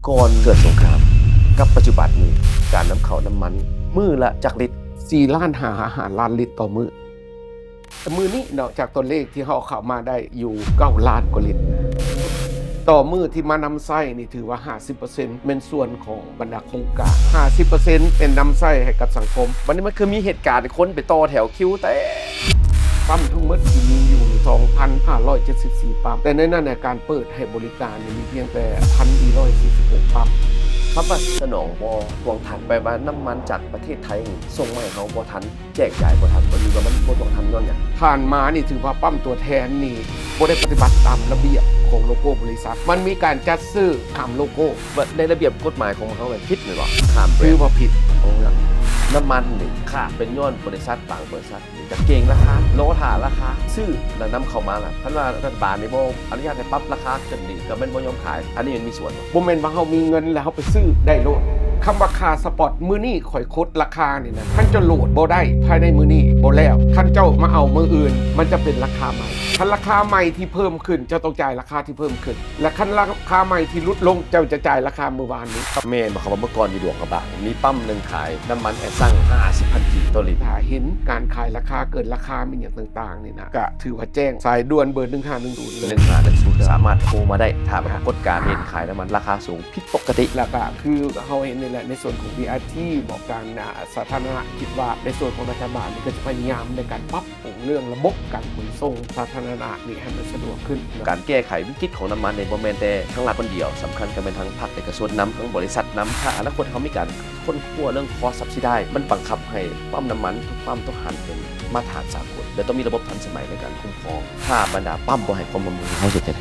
ກ່ອນເກີດສົງຄາມກັບປັດຈຸບັນນີ້ ການນຳເຂົ້ານ້ຳມັນມື້ລະຈັກລິດ? ສີ່ລ້ານຫ້າ ຫ້າລ້ານລິດຕໍ່ມື້. ແຕ່ມື້ນີ້ເນາະ ຈາກຕົວເລກທີ່ເຮົາເອົາເຂົ້າມາໄດ້ຢູ່ເກົ້າລ້ານກວ່າລິດຕໍ່ມື້ ທີ່ມານຳໃຊ້ນີ້ ຖືວ່າຫ້າສິບເປີເຊັນແມ່ນສ່ວນຂອງບັນດາໂຄງການ, ຫ້າສິບເປີເຊັນແມ່ນນຳໃຊ້ໃຫ້ກັບສັງຄົມ. ບັດນີ້ມັນຄືມີເຫດການຄົນໄປຕໍ່ແຖວຄິວເຕັມ. ປ້ຳທັງໝົດທີ່ມີຢູ່ສອງພັນຫ້າຮ້ອຍເຈັດສິບສີ່ປ້ຳ, ແຕ່ໃນນັ້ນນະ ການເປີດໃຫ້ບໍລິການນີ້ມີພຽງແຕ່ພັນສີ່ຮ້ອຍສີ່ສິບຫົກປ້ຳ. ຄຳວ່າສະໜອງບໍ່ທ່ວງທັນ ແປວ່ານ້ຳມັນຈາກປະເທດໄທນີ້ສົ່ງມາໃຫ້ເຮົາບໍ່ທັນ, ແຈກຈ່າຍບໍ່ທັນ, ບໍ່ຮູ້ວ່າມັນບໍ່ທ່ວງທັນຍ້ອນຫຍັງ. ຜ່ານມານີ້ຖືວ່າປ້ຳຕົວແທນນີ້ບໍ່ໄດ້ປະຕິບັດຕາມລະບຽບຂອງໂລໂກ້ບໍລິສັດ, ມັນມີການຈັດຊື້ຕາມໂລໂກ້. ວ່າໃນລະບຽບກົດໝາຍຂອງເຮົາແມ່ນຜິດແມ່ນບໍ່? ຂ້າມແບຣນ ຖືວ່າຜິດ. ນ້ຳມັນນີ້ຂາດເປັນຍ້ອນບໍລິສັດບາງບໍລິສັດ ຈະເກັງລາຄາ, ລໍຖ້າລາຄາ, ຊື້ແລ້ວນຳເຂົ້າມາລະ ຄັນວ່າລັດຖະບານນີ້ບໍ່ອະນຸຍາດໃຫ້ປັບລາຄາຂຶ້ນນີ້ ກໍແມ່ນບໍ່ຍອມຂາຍ. ອັນນີ້ມັນມີສ່ວນບໍ່? ບໍ່ແມ່ນວ່າເຮົາມີເງິນແລ້ວເຮົາໄປຊື້ໄດ້ໂລດ. ຄຳວ່າຄ່າສະປອດ ມື້ນີ້ຂ້ອຍກົດລາຄານີ້ນະ, ຄັນເຈົ້າໂຫຼດບໍ່ໄດ້ພາຍໃນມື້ນີ້ບໍ່ແລ້ວ, ຄັນເຈົ້າມາເອົາມື້ອື່ນ ມັນຈະເປັນລາຄາໃໝ່. ຄັນລາຄາໃໝ່ທີ່ເພີ່ມຂຶ້ນ ເຈົ້າຕ້ອງຈ່າຍລາຄາທີ່ເພີ່ມຂຶ້ນ, ແລະ ຄັນລາຄາໃໝ່ທີ່ຫຼຸດລົງ ເຈົ້າຈະຈ່າຍລາຄາມື້ວານນີ້. ແມ່ນບໍ່ຄຳວ່າເມື່ອກ່ອນຢູ່ຫຼວງພະບາງ ມີປ້ຳໜຶ່ງຂາຍນ້ຳມັນແອັດຊັງຫ້າສິບພັນກີບຕໍ່ລິດ. ຖ້າເຫັນການຂາຍລາຄາເກີນລາຄາ ມີຫຍັງຕ່າງໆນີ້ນະ ກະຖືວ່າແຈ້ງສາຍດ່ວນເບີໜຶ່ງຫ້າໜຶ່ງສູນເລີຍ. ໜຶ່ງຫ້າໜຶ່ງສູນ ສາມາດໂທມາໄດ້ ຖ້າວ່າເຮົາກົດການເຫັນຂາຍນ້ຳມັນລາຄາສູງຜິດປົກກະຕິ. ແລ້ວກະຄືເຮົາເຫັນນີ້ແຫຼະ ໃນສ່ວນຂອງ ບີອາທີ ບໍ ການ ອາ ສາທາລະນະ ຄິດວ່າໃນສ່ວນຂອງລັດຖະບານນີ້ກໍຈະພະຍາຍາມໃນການປັບປຸງເລື່ອງລະບົບການຂົນສົ່ງສາທາລະນະນີ້ໃຫ້ມັນສະດວກຂຶ້ນ. ການແກ້ໄຂວິກິດຂອງນ້ຳມັນນີ້ບໍ່ແມ່ນແຕ່ທາງລັດຄົນດຽວ, ສຳຄັນກໍແມ່ນທາງພາກເອກະຊົນນຳ, ທາງບໍລິສັດນຳ. ຖ້າອະນາຄົດເຮົາມີການ ຄົ້ນຄວ້າເລື່ອງ cost subsidy ມັນບັງຄັບໃຫ້ປ້ຳນ້ຳມັນທຸກປ້ຳຕ້ອງຫັນເປັນມາດຕະຖານສາກົນ ແລະ ຕ້ອງມີລະບົບທັນສະໄໝໃນການຄຸ້ມຄອງ. ຖ້າບັນດາປ້ຳບໍ່ໃຫ້ຄວາມຮ່ວມມື ເຮົາຊິເຮັດຈັ່ງໃດ?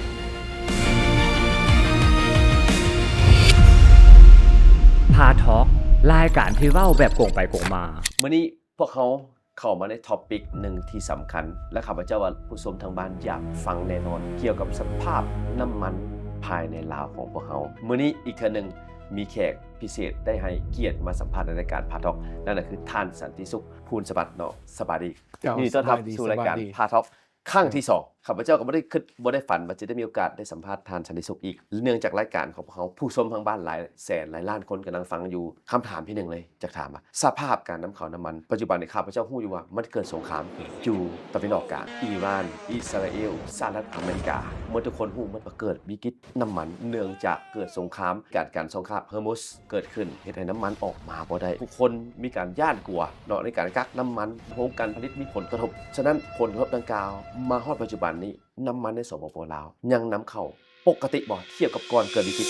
ພາທອກ ລາຍການທີ່ເວົ້າແບບກົງໄປກົງມາ. ມື້ນີ້ພວກເຮົາ ເຂົ້າມາໃນ topic ໜຶ່ງທີ່ສຳຄັນ ແລະ ຂ້າພະເຈົ້າວ່າຜູ້ຊົມທາງບ້ານຢາກຟັງແນ່ນອນ ກ່ຽວກັບສະພາບນ້ຳມັນພາຍໃນລາວຂອງພວກເຮົາ. ມື້ນີ້ອີກເທື່ອໜຶ່ງ ມີແຂກພິເສດໄດ້ໃຫ້ກຽດມາສຳພາດໃນລາຍການພາທອກ ນັ້ນກໍຄືທ່ານ ສັນຕິສຸກ ພູນສະຫວັດ ເນາະ. ສະບາຍດີ. ເຈົ້າ ຍິນດີຕ້ອນຮັບສູ່ລາຍການພາທອກ ຄັ້ງທີສອງ. ຂ້າພະເຈົ້າກໍບໍ່ໄດ້ຄິດ ບໍ່ໄດ້ຝັນວ່າຈະໄດ້ມີໂອກາດໄດ້ສຳພາດທ່ານ ສັນຕິສຸກ ອີກ. ເນື່ອງຈາກລາຍການຂອງພວກເຮົາ ຜູ້ຊົມທາງບ້ານຫຼາຍແສນຫຼາຍລ້ານຄົນກຳລັງຟັງຢູ່. ຄຳຖາມທີໜຶ່ງເລີຍ ຢາກຖາມວ່າ ສະພາບການນຳເຂົ້ານ້ຳມັນ ປັດຈຸບັນນີ້ ຂ້າພະເຈົ້າຮູ້ຢູ່ວ່າມັນເກີດສົງຄາມຢູ່ຕາເວັນອອກກາງ, ອີຣານ, ອິດສະຣາເອວ, ສະຫະລັດອາເມລິກາ ເໝິດທຸກຄົນຮູ້ໝົດວ່າເກີດວິກິດນ້ຳມັນ ເນື່ອງຈາກເກີດສົງຄາມ ການ ການສົງຄາມເຮີມຸດ ເກີດຂຶ້ນ ເຮັດໃຫ້ນ້ຳມັນອອກມາບໍ່ໄດ້. ຜູ້ຄົນມີການຢ້ານກົວເນາະ ໃນການກັກນ້ຳມັນ, ໂຮງການຜະລິດມີຜົນກະທົບ. ສະນັ້ນ ຜົນກະທົບດັ່ງກ່າວມາຮອດປັດຈຸບັນນີ້ ນ້ຳມັນໃນ ສປປ ລາວ ຍັງນຳເຂົ້າປົກກະຕິບໍ່ ທຽບກັບກ່ອນເກີດວິກິດ?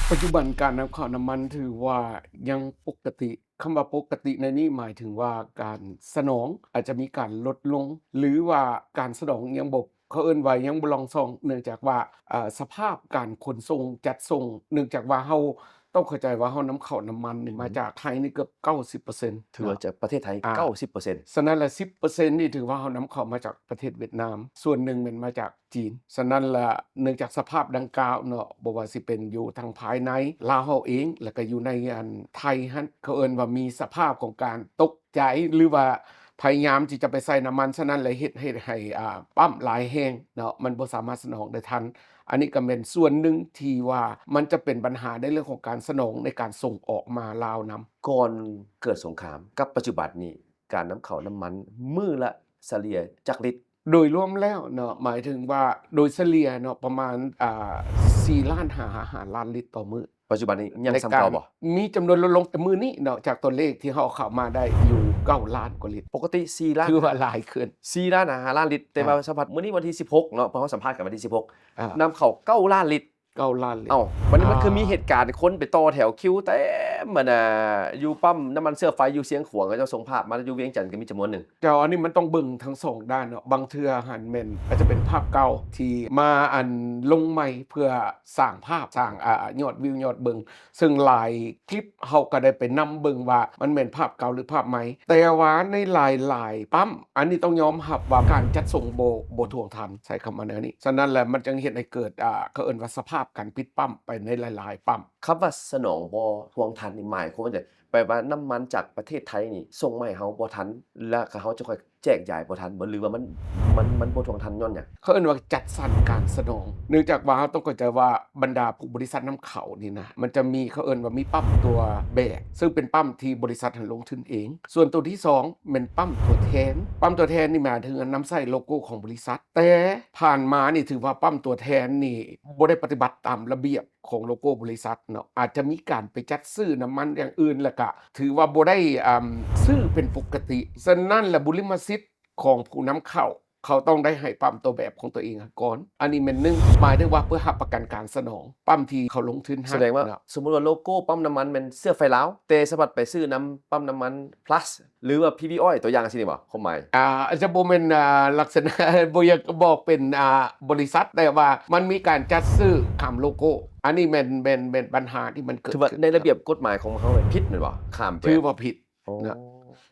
ປັດຈຸບັນການນຳເຂົ້ານ້ຳມັນຖືວ່າຍັງປົກກະຕິ. ຄຳວ່າປົກກະຕິໃນນີ້ໝາຍເຖິງວ່າການສະໜອງອາດຈະມີການລົດລົງ ຫຼືວ່າການສະໜອງຍັງບໍ່ ເຂົາເອີ້ນວ່າຍັງບໍ່ລອງຊ່ອງ ເນື່ອງຈາກວ່າ ເອີ ສະພາບການຂົນສົ່ງຈັດສົ່ງ ເນື່ອງຈາກວ່າເຮົາຕ້ອງເຂົ້າໃຈວ່າເຮົານຳເຂົ້ານ້ຳມັນນີ້ມາຈາກໄທນີ້ເກືອບເກົ້າສິບເປີເຊັນ ຖືວ່າຈາກປະເທດໄທ ເກົ້າສິບເປີເຊັນ. ສະນັ້ນລະ ສິບເປີເຊັນນີ້ຖືວ່າເຮົານຳເຂົ້າມາຈາກປະເທດຫວຽດນາມ, ສ່ວນໜຶ່ງແມ່ນມາຈາກຈີນ. ສະນັ້ນລະ ເນື່ອງຈາກສະພາບດັ່ງກ່າວເນາະ ບໍ່ວ່າຊິເປັນຢູ່ທາງພາຍໃນລາວເຮົາເອງ ແລ້ວກະຢູ່ໃນອັນໄທຫັ້ນ ເຂົາເອີ້ນວ່າມີສະພາບຂອງການຕົກ ໃຈ ຫຼືວ່າພະຍາຍາມທີ່ຈະໄປໃສ່ນ້ຳມັນ, ສະນັ້ນເລີຍເຮັດ ເຮັດໃຫ້ ອ່າ ປ້ຳຫຼາຍແຫ່ງເນາະ ມັນບໍ່ສາມາດສະໜອງໄດ້ທັນ. ອັນນີ້ກໍແມ່ນສ່ວນໜຶ່ງທີ່ວ່າມັນຈະເປັນບັນຫາໃນເລື່ອງຂອງການສະໜອງໃນການສົ່ງອອກມາລາວນຳ. ກ່ອນເກີດສົງຄາມກັບປັດຈຸບັນນີ້ ການນຳເຂົ້ານ້ຳມັນມື້ລະສະເລ່ຍຈັກລິດ? ໂດຍລວມແລ້ວເນາະ ໝາຍເຖິງວ່າໂດຍສະເລ່ຍເນາະ ປະມານ ອ່າ ສີ່ລ້ານຫ້າ ຫ້າລ້ານລິດຕໍ່ມື້. ປັດຈຸບັນນີ້ຍັງສ່ຳເກົ່າບໍ່? ມີຈຳນວນລົດລົງ ແຕ່ມື້ນີ້ເນາະ ຈາກຕົວເລກທີ່ເຮົາເອົາເຂົ້າມາໄດ້ຢູ່ເກົ້າລ້ານກວ່າລິດ. ປົກກະຕິສີ່ລ້ານ ຖືວ່າຫຼາຍຂຶ້ນ ສີ່ລ້ານຫ້າລ້ານລິດ. ແຕ່ວ່າສຳພາດມື້ນີ້ວັນທີສິບຫົກເນາະ ເພາະເຮົາສຳພາດກັນວັນທີສິບຫົກ ນຳເຂົ້າເກົ້າລ້ານລິດ. ເກົ້າລ້ານລິດ. ເອົ້າ ບັດນີ້ມັນຄືມີເຫດການຄົນໄປຕໍ່ແຖວຄິວເຕັມ ອັນນ່າ ຢູ່ປ້ຳນ້ຳມັນເຊື້ອໄຟຢູ່ຊຽງຂວາງ ເຂົາເຈົ້າສົ່ງພາບມາ, ຢູ່ວຽງຈັນກໍມີຈຳນວນໜຶ່ງ. ເຈົ້າ ອັນນີ້ມັນຕ້ອງເບິ່ງທັງສອງດ້ານເນາະ. ບາງເທື່ອຫັ້ນແມ່ນອາດຈະເປັນພາບເກົ່າທີ່ມາ ອັນ ລົງໃໝ່ເພື່ອສ້າງພາບ ສ້າງ ອາ ຍອດວິວຍອດເບິ່ງ ເຊິ່ງຫຼາຍຄລິບເຮົາກໍໄດ້ໄປນຳເບິ່ງວ່າມັນແມ່ນພາບເກົ່າ ຫຼື ພາບໃໝ່. ແຕ່ວ່າໃນຫຼາຍໆປ້ຳ ອັນນີ້ຕ້ອງຍອມຮັບວ່າການຈັດສົ່ງບໍ່ ບໍ່ທ່ວງທັນ ໃຊ້ຄຳວ່າແນວນີ້. ສະນັ້ນແຫຼະ ມັນຈຶ່ງເຮັດໃຫ້ເກີດ ອາ ເຂົາເອີ້ນວ່າສະພາບການປິດປ້ຳໄປໃນຫຼາຍໆປ້ຳ. ຄຳວ່າສະໜອງບໍ່ທ່ວງທັນນີ້ ໝາຍຄວາມວ່າຈັ່ງໃດ? ແປວ່ານ້ຳມັນຈາກປະເທດໄທນີ້ສົ່ງມາໃຫ້ເຮົາບໍ່ທັນ ແລ້ວກໍເຮົາຈະຄ່ອຍ ແຈກຢາຍບໍ່ທັນບໍ່ ຫຼືວ່າມັນ ມັນ ມັນບໍ່ທ່ວງທັນຍ້ອນຫຍັງ? ເຂົາເອີ້ນວ່າຈັດສັນການສະໜອງ ເນື່ອງຈາກວ່າເຮົາຕ້ອງເຂົ້າໃຈວ່າບັນດາຜູ້ບໍລິສັດນຳເຂົ້ານີ້ນະ ມັນຈະມີ ເຂົາເອີ້ນວ່າມີປ້ຳຕົວແບກ ເຊິ່ງເປັນປ້ຳທີ່ບໍລິສັດຫັ້ນລົງທຶນເອງ. ສ່ວນຕົວທີສອງແມ່ນປ້ຳຕົວແທນ. ປ້ຳຕົວແທນນີ້ໝາຍເຖິງນຳໃຊ້ໂລໂກ້ຂອງບໍລິສັດ. ແຕ່ຜ່ານມານີ້ຖືວ່າປ້ຳຕົວແທນນີ້ບໍ່ໄດ້ປະຕິບັດຕາມລະບຽບຂອງໂລໂກ້ບໍລິສັດເນາະ. ອາດຈະມີການໄປຈັດຊື້ນ້ຳມັນຢ່າງອື່ນ ແລ້ວກະຖືວ່າບໍ່ໄດ້ ອາ ຊື້ເປັນປົກກະຕິ. ສະນັ້ນແລ້ວບຸລິມະສິດຂອງຜູ້ນຳເຂົ້າ ເຂົາຕ້ອງໄດ້ໃຫ້ປ້ຳຕົວແບບຂອງຕົວເອງຫັ້ນກ່ອນ. ອັນນີ້ແມ່ນໜຶ່ງ ໝາຍເຖິງວ່າເພື່ອຮັບປະກັນການສະໜອງປ້ຳທີ່ເຂົາລົງທຶນໃຫ້. ສະແດງວ່າ ເນາະ ສົມມຸດວ່າໂລໂກ້ປ້ຳນ້ຳມັນແມ່ນເຊື້ອໄຟລາວ ແຕ່ສາມາດໄປຊື້ນຳປ້ຳນ້ຳມັນ Plus ຫຼືວ່າ PB Oil ຕົວຢ່າງຊີ້ນີ້ບໍ່? ຄວາມໝາຍ ອາ ອາດຈະບໍ່ແມ່ນ ອາ ລັກສະນະ ບໍ່ຢາກບອກເປັນ ອາ ບໍລິສັດ ແຕ່ວ່າມັນມີການຈັດຊື້ຂ້າມໂລໂກ້. ອັນນີ້ແມ່ນ ແມ່ນ ແມ່ນບັນຫາທີ່ມັນເກີດຂຶ້ນ. ຖືວ່າໃນລະບຽບກົດໝາຍຂອງເຮົາຜິດແມ່ນບໍ່? ຂ້າມໄປ ຖືວ່າຜິດ ໂອ້ ເນາະ.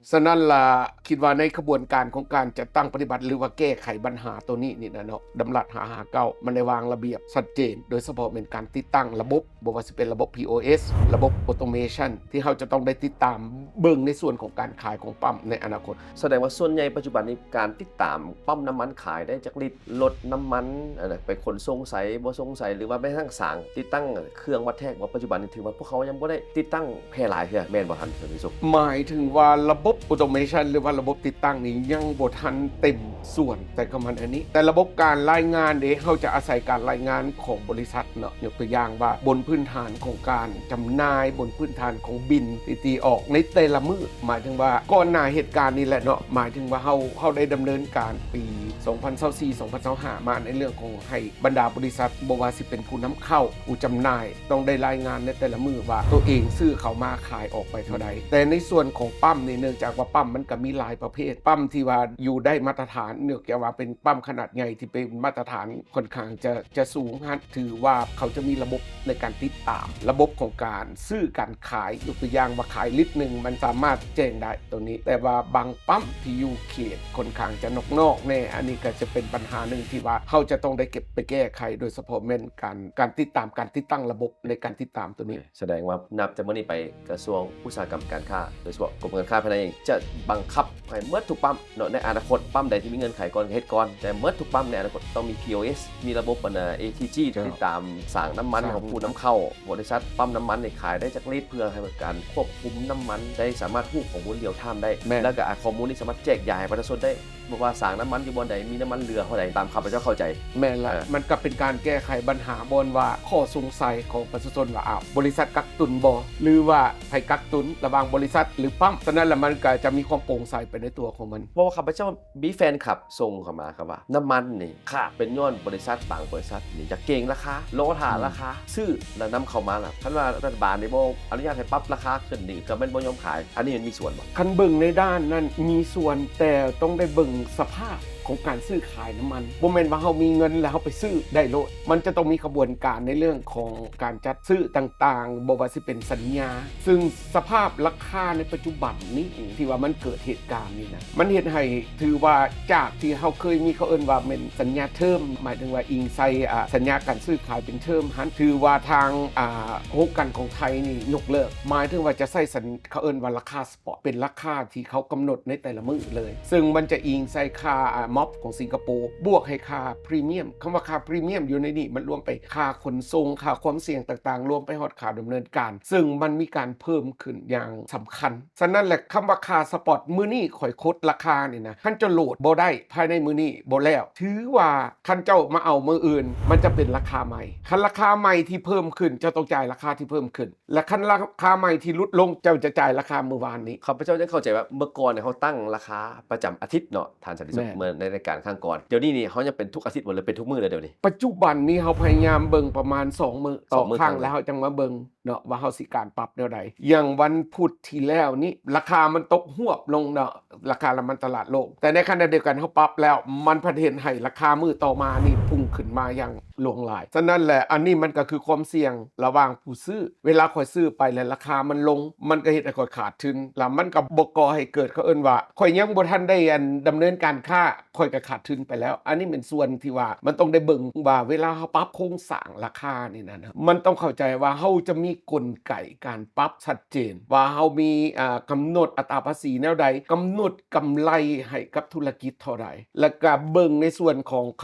ສະນັ້ນລະ ຄິດວ່າໃນຂະບວນການຂອງການຈັດຕັ້ງປະຕິບັດ ຫຼືວ່າແກ້ໄຂບັນຫາໂຕນີ້ນີ້ນະເນາະ ດຳລັດຫ້າຫ້າເກົ້າ ມັນໄດ້ວາງລະບຽບຊັດເຈນ ໂດຍສະເພາະແມ່ນການຕິດຕັ້ງລະບົບ ບໍ່ວ່າຊິເປັນລະບົບ POS ລະບົບ Automation ທີ່ເຮົາຈະຕ້ອງໄດ້ຕິດຕາມເບິ່ງໃນສ່ວນຂອງການຂາຍຂອງປ້ຳໃນອະນາຄົດ. ສະແດງວ່າສ່ວນໃຫຍ່ປັດຈຸບັນນີ້ ການຕິດຕາມປ້ຳນ້ຳມັນຂາຍໄດ້ຈັກລິດ, ລົດນ້ຳມັນ ອັນນະ ໄປຂົນສົ່ງໃສ ບໍ່ສົ່ງໃສ ຫຼືວ່າແມ້ກະທັ່ງສາງຕິດຕັ້ງເຄື່ອງວັດແທກ ວ່າປັດຈຸບັນນີ້ຖືວ່າພວກເຮົາຍັງບໍ່ໄດ້ຕິດຕັ້ງແຜ່ຫຼາຍເທື່ອ ແມ່ນບໍ່ທ່ານ ສັນຕິສຸກ? ໝາຍເຖິງວ່າລະບົບ Automation ຫຼືວ່າລະບົບຕິດຕັ້ງນີ້ຍັງບໍ່ທັນເຕັມສ່ວນ ແຕ່ກໍມັນອັນນີ້ ແຕ່ລະບົບການລາຍງານເດ ເຮົາຈະອາໄສການລາຍງານຂອງບໍລິສັດເນາະ. ຍົກຕົວຢ່າງວ່າບົນພື້ນຖານຂອງການຈຳໜ່າຍ, ບົນພື້ນຖານຂອງບິນທີ່ຕີອອກໃນແຕ່ລະມື້, ໝາຍເຖິງວ່າກ່ອນໜ້າເຫດການນີ້ແຫຼະເນາະ, ໝາຍເຖິງວ່າເຮົາ, ເຮົາໄດ້ດຳເນີນການປີສອງພັນຊາວສີ່ ສອງພັນຊາວຫ້າມາໃນເລື່ອງຂອງໃຫ້ບັນດາບໍລິສັດ, ບໍ່ວ່າຊິເປັນຜູ້ນຳເຂົ້າ, ຜູ້ຈຳໜ່າຍ, ຕ້ອງໄດ້ລາຍງານໃນແຕ່ລະມື້ວ່າຕົວເອງຊື້ເຂົ້າມາຂາຍອອກໄປເທົ່າໃດ. ແຕ່ໃນສ່ວນຂອງປ້ຳນີ້, ເນື່ອງຈາກວ່າປ້ຳມັນກໍມີຫຼາຍປະເພດ, ປ້ຳທີ່ວ່າຢູ່ໄດ້ມາດຕະຖານ, ເນື່ອງຈາກວ່າເປັນປ້ຳຂະໜາດໃຫຍ່ທີ່ເປັນມາດຕະຖານ ຂ້ອນຂ້າງຈະ, ຈະສູງຫັ້ນ, ຖືວ່າເຂົາຈະມີລະບົບໃນການຕິດຕາມ, ລະບົບຂອງການຊື້ການຂາຍ, ຍົກຕົວຢ່າງວ່າຂາຍລິດໜຶ່ງ, ມັນສາມາດແຈ້ງໄດ້ໂຕນີ້. ແຕ່ວ່າບາງປ້ຳທີ່ຢູ່ເຂດຂ້ອນຂ້າງຈະນອກໆແດ່, ອັນນີ້ກໍຈະເປັນບັນຫາໜຶ່ງທີ່ວ່າເຮົາຈະຕ້ອງໄດ້ເກັບໄປແກ້ໄຂ, ໂດຍສະເພາະແມ່ນການ, ການຕິດຕາມ, ການຕິດຕັ້ງລະບົບໃນການຕິດຕາມໂຕນີ້. ສະແດງວ່ານັບຈາກມື້ນີ້ໄປ ກະຊວງອຸດສາຫະກຳການຄ້າ ໂດຍສະເພາະກົມການຄ້າພາຍໃນເອງ ຈະບັງຄັບໃຫ້ໝົດທຸກປ້ຳເນາະ ໃນອະນາຄົດ, ປ້ຳໃດທີ່ມີເງື່ອນໄຂກ່ອນກໍເຮັດກ່ອນ, ແຕ່ໝົດທຸກປ້ຳໃນອະນາຄົດຕ້ອງມີ ພີ ໂອ ເອສ ມີລະບົບອັນນ່າ ເອ ທີ ຈີ ເຈົ້າ ຕິດຕາມສາງນ້ຳມັນ ສາງ ຂອງຜູ້ນຳເຂົ້າ, ບໍລິສັດປ້ຳນ້ຳມັນນີ້ຂາຍໄດ້ຈັກລິດ ເພື່ອໃຫ້ການຄວບຄຸມນ້ຳມັນໄດ້ສາມາດຮູ້ຂໍ້ມູນ real time ໄດ້ ແມ່ນ ແລ້ວກໍ ອາ ຂໍ້ມູນນີ້ສາມາດແຈກຢາຍໃຫ້ປະຊາຊົນໄດ້ ບໍ່ວ່າສາງນ້ຳມັນຢູ່ບ່ອນໃດ ມີນ້ຳມັນເຫຼືອເທົ່າໃດ ຕາມຂ້າພະເຈົ້າເຂົ້າໃຈ. ແມ່ນລະ ເອີ ມັນກໍເປັນການແກ້ໄຂບັນຫາບ່ອນວ່າຂໍ້ສົງໄສຂອງປະຊາຊົນວ່າ ອ້າວ ບໍລິສັດກັກຕຸນບໍ່ ຫຼືວ່າໃຜກັກຕຸນ ລະຫວ່າງບໍລິສັດ ຫຼືປ້ຳ, ສະນັ້ນລະມັນກໍຈະມີຄວາມໂປ່ງໃສໄປໃນຕົວຂອງມັນ. ເພາະວ່າຂ້າພະເຈົ້າມີແຟນຄລັບສົ່ງເຂົ້າມາ ຄຳວ່ານ້ຳມັນນີ້ຂາດເປັນຍ້ອນບໍລິສັດບາງບໍລິສັດນີ້ຢາກເກັງລາຄາ ລໍຖ້າ ອືມ ລາຄາຊື້ ແລ້ວນຳເຂົ້າມາລະ ຄັນວ່າລັດຖະບານນີ້ບໍ່ອະນຸຍາດໃຫ້ປັບລາຄາຂຶ້ນນີ້ ກໍແມ່ນບໍ່ຍອມຂາຍ. ອັນນີ້ມັນມີສ່ວນບໍ່? ຄັນເບິ່ງໃນດ້ານນັ້ນມີສ່ວນ, ແຕ່ຕ້ອງໄດ້ເບິ່ງສະພາບຂອງການຊື້ຂາຍນ້ຳມັນ. ບໍ່ແມ່ນວ່າເຮົາມີເງິນແລ້ວເຮົາໄປຊື້ໄດ້ໂລດ. ມັນຈະຕ້ອງມີຂະບວນການໃນເລື່ອງຂອງການຈັດຊື້ຕ່າງໆ, ບໍ່ວ່າຊິເປັນສັນຍາ. ຊຶ່ງສະພາບລາຄາໃນປັດຈຸບັນນີ້ເອງ ທີ່ວ່າມັນເກີດເຫດການນີ້ນະ, ມັນເຮັດໃຫ້ຖືວ່າຈາກທີ່ເຮົາເຄີຍມີ ເຂົາເອີ້ນວ່າແມ່ນສັນຍາເທີມ, ໝາຍເຖິງວ່າອີງໃສ່ ອາ ສັນຍາການຊື້ຂາຍເປັນເທີມຫັ້ນ, ຖືວ່າທາງ ອາ ໂຮງການຂອງໄທນີ້ຍົກເລີກ, ໝາຍເຖິງວ່າຈະໃຊ້ສັນ ເຂົາເອີ້ນວ່າລາຄາ ເປັນລາຄາທີ່ເຂົາກຳນົດໃນແຕ່ລະມື້ເລີຍ, ເຊິ່ງມັນຈະອີງໃສ່ຄ່າ ອາ mop ຂອງສິງກະໂປ ບວກໃຫ້ຄ່າພຣີມຽມ. ຄຳວ່າຄ່າພຣີມຽມຢູ່ໃນນີ້ ມັນລວມໄປຄ່າຂົນສົ່ງ, ຄ່າຄວາມສ່ຽງຕ່າງໆ, ລວມໄປຮອດຄ່າດຳເນີນການ, ເຊິ່ງມັນມີການເພີ່ມຂຶ້ນຢ່າງສຳຄັນ. ສະນັ້ນແຫຼະ ຄຳວ່າຄ່າສະປອດ ມື້ນີ້ຂ້ອຍກົດລາຄານີ້ນະ, ຄັນເຈົ້າໂຫຼດບໍ່ໄດ້ພາຍໃນມື້ນີ້ບໍ່ແລ້ວ, ຖືວ່າຄັນເຈົ້າມາເອົາມື້ອື່ນ, ມັນຈະເປັນລາຄາໃໝ່. ຄັນລາຄາໃໝ່ທີ່ເພີ່ມຂຶ້ນ, ເຈົ້າຕ້ອງຈ່າຍລາຄາທີ່ເພີ່ມຂຶ້ນ. ແລະ ຄັນລາຄາໃໝ່ທີ່ຫຼຸດລົງ ເຈົ້າຈະຈ່າຍລາຄາມື້ວານນີ້. ຂ້າພະເຈົ້າຍັງເຂົ້າໃຈວ່າ ເມື່ອກ່ອນເຮົາຕັ້ງລາຄາປະຈຳອາທິດເນາະ ທ່ານສັນຕິສຸກ, ແມ່ນ ເມື່ອໃນລາຍການຄັ້ງກ່ອນ. ດຽວນີ້ນີ້ ເຮົາຍັງເປັນທຸກອາທິດບໍ່ ຫຼືເປັນທຸກມື້ແລ້ວດຽວນີ້? ປັດຈຸບັນນີ້ເຮົາພະຍາຍາມເບິ່ງປະມານສອງມື້ຕໍ່ຄັ້ງ ແລ້ວເຮົາຈັ່ງມາເບິ່ງເນາະ ວ່າເຮົາຊິການປັບແນວໃດ. ຢ່າງວັນພຸດທີ່ແລ້ວນີ້ ລາຄາມັນຕົກຫວບລົງເນາະ, ລາຄານ້ຳມັນຕະຫຼາດໂລກ. ແຕ່ໃນຂະນະດຽວກັນເຮົາປັບແລ້ວ ມັນພັດເຮັດໃຫ້ລາຄາມື້ຕໍ່ມານີ້ພຸ່ງຂຶ້ນມາຢ່າງ ຫຼວງຫຼາຍ. ສະນັ້ນແຫຼະ ອັນນີ້ມັນກໍຄືຄວາມສ່ຽງລະຫວ່າງຜູ້ຊື້. ເວລາຂ້ອຍຊື້ໄປແລ້ວລາຄາມັນລົງ, ມັນກໍເຮັດໃຫ້ຂ້ອຍຂາດທຶນ, ແລ້ວມັນກໍບໍ່ກໍ່ໃຫ້ເກີດ, ເຂົາເອີ້ນວ່າ ຂ້ອຍຍັງບໍ່ທັນໄດ້ ອັນ ດຳເນີນການຄ້າ ຂ້ອຍກໍຂາດທຶນໄປແລ້ວ. ອັນນີ້ແມ່ນສ່ວນທີ່ວ່າມັນຕ້ອງໄດ້ເບິ່ງວ່າເວລາເຮົາປັບໂຄງສ້າງລາຄານີ້ນະ ມັນຕ້ອງເຂົ້າໃຈວ່າເຮົາຈະມີກົນໄກການປັບຊັດເຈນ ວ່າເຮົາມີ ອ່າ ກຳນົດອັດຕາພາສີແນວໃດ, ກຳນົດກຳໄລໃຫ້ກັບທຸລະກິດເທົ່າໃດ, ແລ້ວກໍເບິ່ງໃນສ່ວນຂອງ ເຂ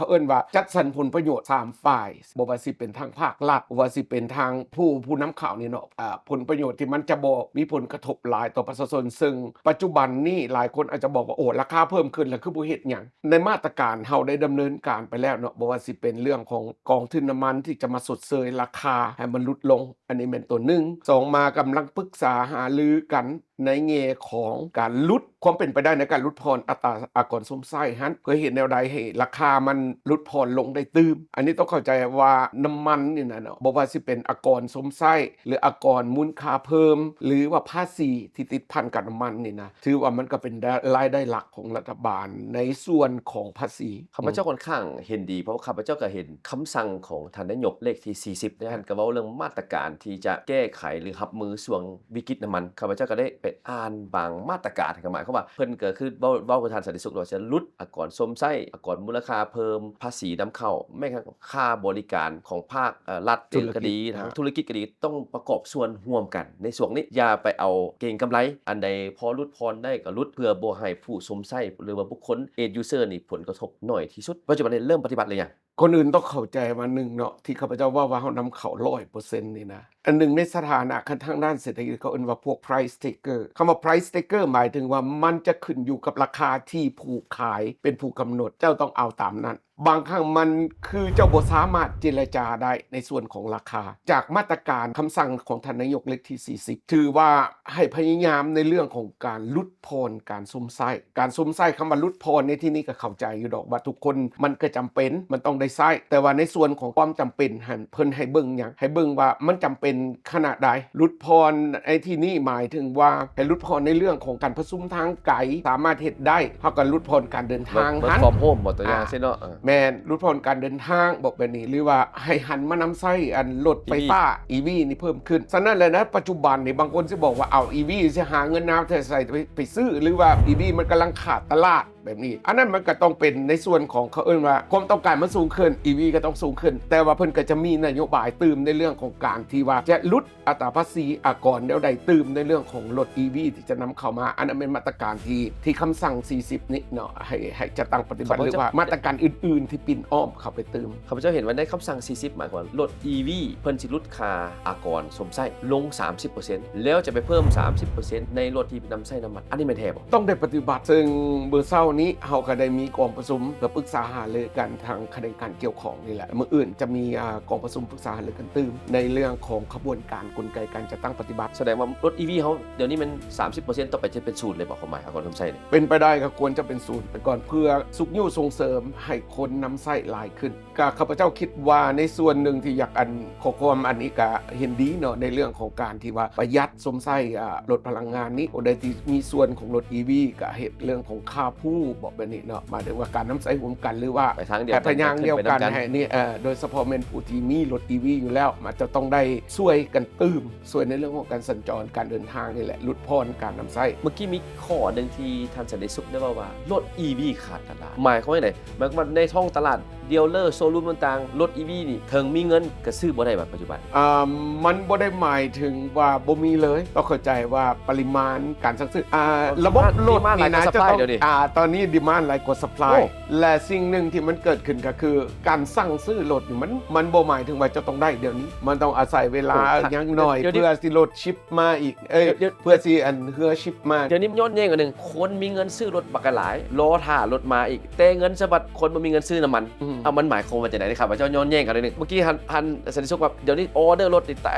ົາເອີ້ນວ່າຈັດສັນຜົນປະໂຫຍດສາມຝ່າຍ ບໍ່ວ່າຊິເປັນທາງພາກລັດ, ບໍ່ວ່າຊິເປັນທາງຜູ້ ຜູ້ນຳເຂົ້ານີ້ເນາະ, ອາ ຜົນປະໂຫຍດທີ່ມັນຈະບໍ່ມີຜົນກະທົບຫຼາຍຕໍ່ປະຊາຊົນ, ເຊິ່ງປັດຈຸບັນນີ້ຫຼາຍຄົນອາດຈະບອກວ່າ ໂອ້ ລາຄາເພີ່ມຂຶ້ນແລ້ວ ຄືບໍ່ເຮັດຫຍັງ? ໃນມາດຕະການເຮົາໄດ້ດຳເນີນການໄປແລ້ວເນາະ, ບໍ່ວ່າຊິເປັນເລື່ອງຂອງກອງທຶນນ້ຳມັນທີ່ຈະມາຊົດເຊີຍລາຄາໃຫ້ມັນຫຼຸດລົງ, ອັນນີ້ແມ່ນຕົວໜຶ່ງ. ສອງ ມາກຳລັງປຶກສາຫາລືກັນ ໃນແງ່ຂອງການຫຼຸດ ຄວາມເປັນໄປໄດ້ໃນການຫຼຸດຜ່ອນອັດຕາອາກອນຊົມໃຊ້ຫັ້ນ ເພື່ອເຮັດແນວໃດໃຫ້ລາຄາມັນຫຼຸດຜ່ອນລົງໄດ້ຕື່ມ. ອັນນີ້ຕ້ອງເຂົ້າໃຈວ່ານ້ຳມັນນີ້ນະເນາະ ບໍ່ວ່າຊິເປັນອາກອນຊົມໃຊ້ ຫຼື ອາກອນມູນຄ່າເພີ່ມ ຫຼືວ່າພາສີທີ່ຕິດພັນກັບນ້ຳມັນນີ້ນະ ຖືວ່າມັນກໍເປັນລາຍໄດ້ຫຼັກຂອງລັດຖະບານໃນສ່ວນຂອງພາສີ. ຂ້າພະເຈົ້າ ອືມ ຂ້ອນຂ້າງເຫັນດີ ເພາະວ່າຂ້າພະເຈົ້າກໍເຫັນຄຳສັ່ງຂອງທ່ານນາຍົກເລກທີສີ່ສິບ ທ່ານກໍເວົ້າເລື່ອງມາດຕະການທີ່ຈະແກ້ໄຂ ຫຼື ຮັບມືຊ່ວງ ວິກິດນ້ຳມັນ. ຂ້າພະເຈົ້າກໍໄດ້ໄປອ່ານບາງມາດຕະການ ກໍໝາຍຄວາມວ່າເພິ່ນກໍຄືເວົ້າ ເວົ້າກັບທ່ານສັນຕິສຸກວ່າຈະຫຼຸດອາກອນຊົມໃຊ້, ອາກອນມູນລະຄ່າເພີ່ມ, ພາສີນຳເຂົ້າ, ແມ່ນກະຄ່າບໍລິການຂອງພາກ ເອີ ລັດເອງກໍດີ, ທຸລະກິດກໍດີ, ທາງທຸລະກິດກໍດີ ຕ້ອງປະກອບສ່ວນຮ່ວມກັນໃນຊ່ວງນີ້. ຢ່າໄປເອົາເກັງກຳໄລ, ອັນໃດພໍຫຼຸດຜ່ອນໄດ້ກໍຫຼຸດ ເພື່ອບໍ່ໃຫ້ຜູ້ຊົມໃຊ້ ຫຼືວ່າບຸກຄົນ end user ນີ້ຜົນກະທົບໜ້ອຍທີ່ສຸດ. ປັດຈຸບັນນີ້ເລີ່ມປະຕິບັດຫຼືຍັງ? ກ່ອນອື່ນຕ້ອງເຂົ້າໃຈວ່າ ໜຶ່ງເນາະ ທີ່ຂ້າພະເຈົ້າເວົ້າວ່າເຮົານຳເຂົ້າຮ້ອຍເປີເຊັນນີ້ນະ ອັນໜຶ່ງໃນສະຖານະ ຄັນທາງດ້ານເສດຖະກິດເຂົາເອີ້ນວ່າພວກ price taker. ຄຳວ່າ price taker ໝາຍເຖິງວ່າມັນຈະຂຶ້ນຢູ່ກັບລາຄາທີ່ຜູ້ຂາຍເປັນຜູ້ກຳນົດ, ເຈົ້າຕ້ອງເອົາຕາມນັ້ນ. ບາງຄັ້ງມັນຄືເຈົ້າບໍ່ສາມາດເຈລະຈາໄດ້ໃນສ່ວນຂອງລາຄາ. ຈາກມາດຕະການຄຳສັ່ງຂອງທ່ານນາຍົກເລກທີສີ່ສິບ ຖືວ່າໃຫ້ພະຍາຍາມໃນເລື່ອງຂອງການຫຼຸດຜ່ອນການຊົມໃຊ້. ການຊົມໃຊ້, ຄຳວ່າຫຼຸດຜ່ອນໃນທີ່ນີ້ກໍເຂົ້າໃຈຢູ່ດອກວ່າທຸກຄົນມັນກໍຈຳເປັນ, ມັນຕ້ອງໄດ້ໃຊ້. ແຕ່ວ່າໃນສ່ວນຂອງຄວາມຈຳເປັນຫັ້ນ ເພິ່ນໃຫ້ເບິ່ງຫຍັງ? ໃຫ້ເບິ່ງວ່າມັນຈຳເປັນຂະໜາດໃດ? ຫຼຸດຜ່ອນໃນທີ່ນີ້ໝາຍເຖິງວ່າໃຫ້ຫຼຸດຜ່ອນໃນເລື່ອງຂອງການປະຊຸມທາງໄກ ສາມາດເຮັດໄດ້, ເຮົາກໍຫຼຸດຜ່ອນການເດີນທາງຫັ້ນ. Work from home ບໍ່ ຕົວຢ່າງຊີ້ເນາະ. ເອີ ແມ່ນ, ຫຼຸດຜ່ອນການເດີນທາງ ບອກແບບນີ້, ຫຼືວ່າໃຫ້ຫັນມານຳໃຊ້ອັນລົດໄຟຟ້າ EV ນີ້ເພີ່ມຂຶ້ນ. ສະນັ້ນແຫຼະນະ, ປັດຈຸບັນນີ້ບາງຄົນຊິບອກວ່າ ເອົາ EV ຊິຫາເງິນມາແຕ່ໃສໄປ ໄປຊື້ ຫຼືວ່າ EV ມັນກຳລັງຂາດຕະຫຼາດ ແບບນີ້. ອັນນັ້ນມັນກໍຕ້ອງເປັນໃນສ່ວນຂອງ ເຂົາເອີ້ນວ່າຄວາມຕ້ອງການມັນສູງຂຶ້ນ, EV ກໍຕ້ອງສູງຂຶ້ນ, ແຕ່ວ່າເພິ່ນກໍຈະມີນະໂຍບາຍຕື່ມໃນເລື່ອງຂອງການທີ່ວ່າຈະຫຼຸດອັດຕາພາສີອາກອນແນວໃດຕື່ມໃນເລື່ອງຂອງລົດ EV ທີ່ຈະນຳເຂົ້າມາ. ອັນນັ້ນແມ່ນມາດຕະການທີ່ ທີ່ຄຳສັ່ງສີ່ສິບນີ້ເນາະ ໃຫ້ ໃຫ້ຈັດຕັ້ງປະຕິບັດ ຫຼືວ່າມາດຕະການອື່ນໆທີ່ປິ່ນອ້ອມເຂົ້າໄປຕື່ມ. ຂ້າພະເຈົ້າເຫັນວ່າໃນຄຳສັ່ງສີ່ສິບ ໝາຍຄວາມວ່າລົດ EV ເພິ່ນຊິຫຼຸດຄ່າອາກອນຊົມໃຊ້ລົງສາມສິບເປີເຊັນ ແລ້ວຈະໄປເພີ່ມສາມສິບເປີເຊັນໃນລົດທີ່ນຳໃຊ້ນ້ຳມັນ. ອັນນີ້ແມ່ນແທ້ບໍ່? ຕ້ອງໄດ້ປະຕິບັດ, ເຊິ່ງມື້ເຊົ້ານີ້ເຮົາກໍໄດ້ມີກອງປະຊຸມເພື່ອປຶກສາຫາລືກັນທາງຂະແໜງການກ່ຽວຂ້ອງນີ້ແຫຼະ. ມື້ອື່ນຈະມີ ອາ ກອງປະຊຸມປຶກສາຫາລືກັນຕື່ມໃນເລື່ອງຂອງຂະບວນການກົນໄກການຈັດຕັ້ງປະຕິບັດ. ສະແດງວ່າລົດ EV ເຮົາດຽວນີ້ແມ່ນສາມສິບເປີເຊັນ ຕໍ່ໄປຈະເປັນສູນເລີຍບໍ່? ຄວາມໝາຍອາກອນຊົມໃຊ້ນີ້ ເປັນໄປໄດ້ກໍຄວນຈະເປັນສູນໄປກ່ອນ ເພື່ອຊຸກຍູ້ສົ່ງເສີມໃຫ້ຄົນນຳໃຊ້ຫຼາຍຂຶ້ນ. ກໍຂ້າພະເຈົ້າຄິດວ່າໃນສ່ວນໜຶ່ງທີ່ຢາກ ອັນ ຂໍ້ຄວາມອັນນີ້ກໍເຫັນດີເນາະ ໃນເລື່ອງຂອງການທີ່ວ່າປະຢັດຊົມໃຊ້ ອາ ລົດພະລັງງານນີ້. ຜູ້ໃດທີ່ມີສ່ວນຂອງລົດ EV ກໍເຮັດເລື່ອງຂອງ carpool ບອກແບບນີ້ເນາະ, ໝາຍເຖິງວ່າການນຳໃຊ້ຮ່ວມກັນ ຫຼືວ່າໄປທາງດຽວກັນ ໄປທາງດຽວກັນ ຂຶ້ນໄປນຳກັນ ໃຫ້ນີ້ ເອີ ໂດຍສະເພາະແມ່ນຜູ້ທີ່ມີລົດ EV ຢູ່ແລ້ວ ມັນຈະຕ້ອງໄດ້ຊ່ວຍກັນຕື່ມ ຊ່ວຍໃນເລື່ອງຂອງການສັນຈອນການເດີນທາງນີ້ແຫຼະ, ຫຼຸດຜ່ອນການນຳໃຊ້. ເມື່ອກີ້ມີຂໍ້ໜຶ່ງທີ່ທ່ານສັນຕິສຸກໄດ້ເວົ້າວ່າ ລົດ EV ຂາດຕະຫຼາດ ໝາຍຄວາມວ່າໃດ? ໝາຍຄວາມວ່າໃນທ້ອງຕະຫຼາດ dealer showroom ຕ່າງໆ ລົດ EV ນີ້ເຖິງມີເງິນກໍຊື້ບໍ່ໄດ້ບັດປັດຈຸບັນ. ເອີ ມັນບໍ່ໄດ້ໝາຍເຖິງວ່າບໍ່ມີເລີຍ, ຕ້ອງເຂົ້າໃຈວ່າປະລິມານການສັ່ງຊື້ ອາ ລະບົບລົດນີ້ນະ ຈະຕ້ອງ ອາ ຕອນນີ້ demand ຫຼາຍກວ່າ supply ແລະ ສິ່ງໜຶ່ງທີ່ມັນເກີດຂຶ້ນກໍຄື ການສັ່ງຊື້ລົດນີ້ ມັນ ມັນບໍ່ໝາຍເຖິງວ່າຈະຕ້ອງໄດ້ດຽວນີ້, ມັນຕ້ອງອາໄສເວລາຢ່າງໜ້ອຍ ເພື່ອຊິລົດຊິບມາອີກ ເອີຍ ເພື່ອຊິອັນເຮືອຊິບມາ. ດຽວນີ້ຍ້ອນແຍ້ງອັນໜຶ່ງ ຄົນມີເງິນຊື້ລົດບັກຫຼາຍ ລໍຖ້າລົດມາອີກ ແຕ່ເງິນສະບັດຄົນບໍ່ມີເງິນຊື້ນ້ຳມັນ. ເອົາ ມັນໝາຍຄວາມວ່າຈັ່ງໃດ? ຂ້າພະເຈົ້າຍ້ອນແຍ້ງກັນໜຶ່ງ. ເມື່ອກີ້ທ່ານ ທ່ານສັນຕິສຸກວ່າ ດຽວນີ້ອໍເດີລົດນີ້ເຕັ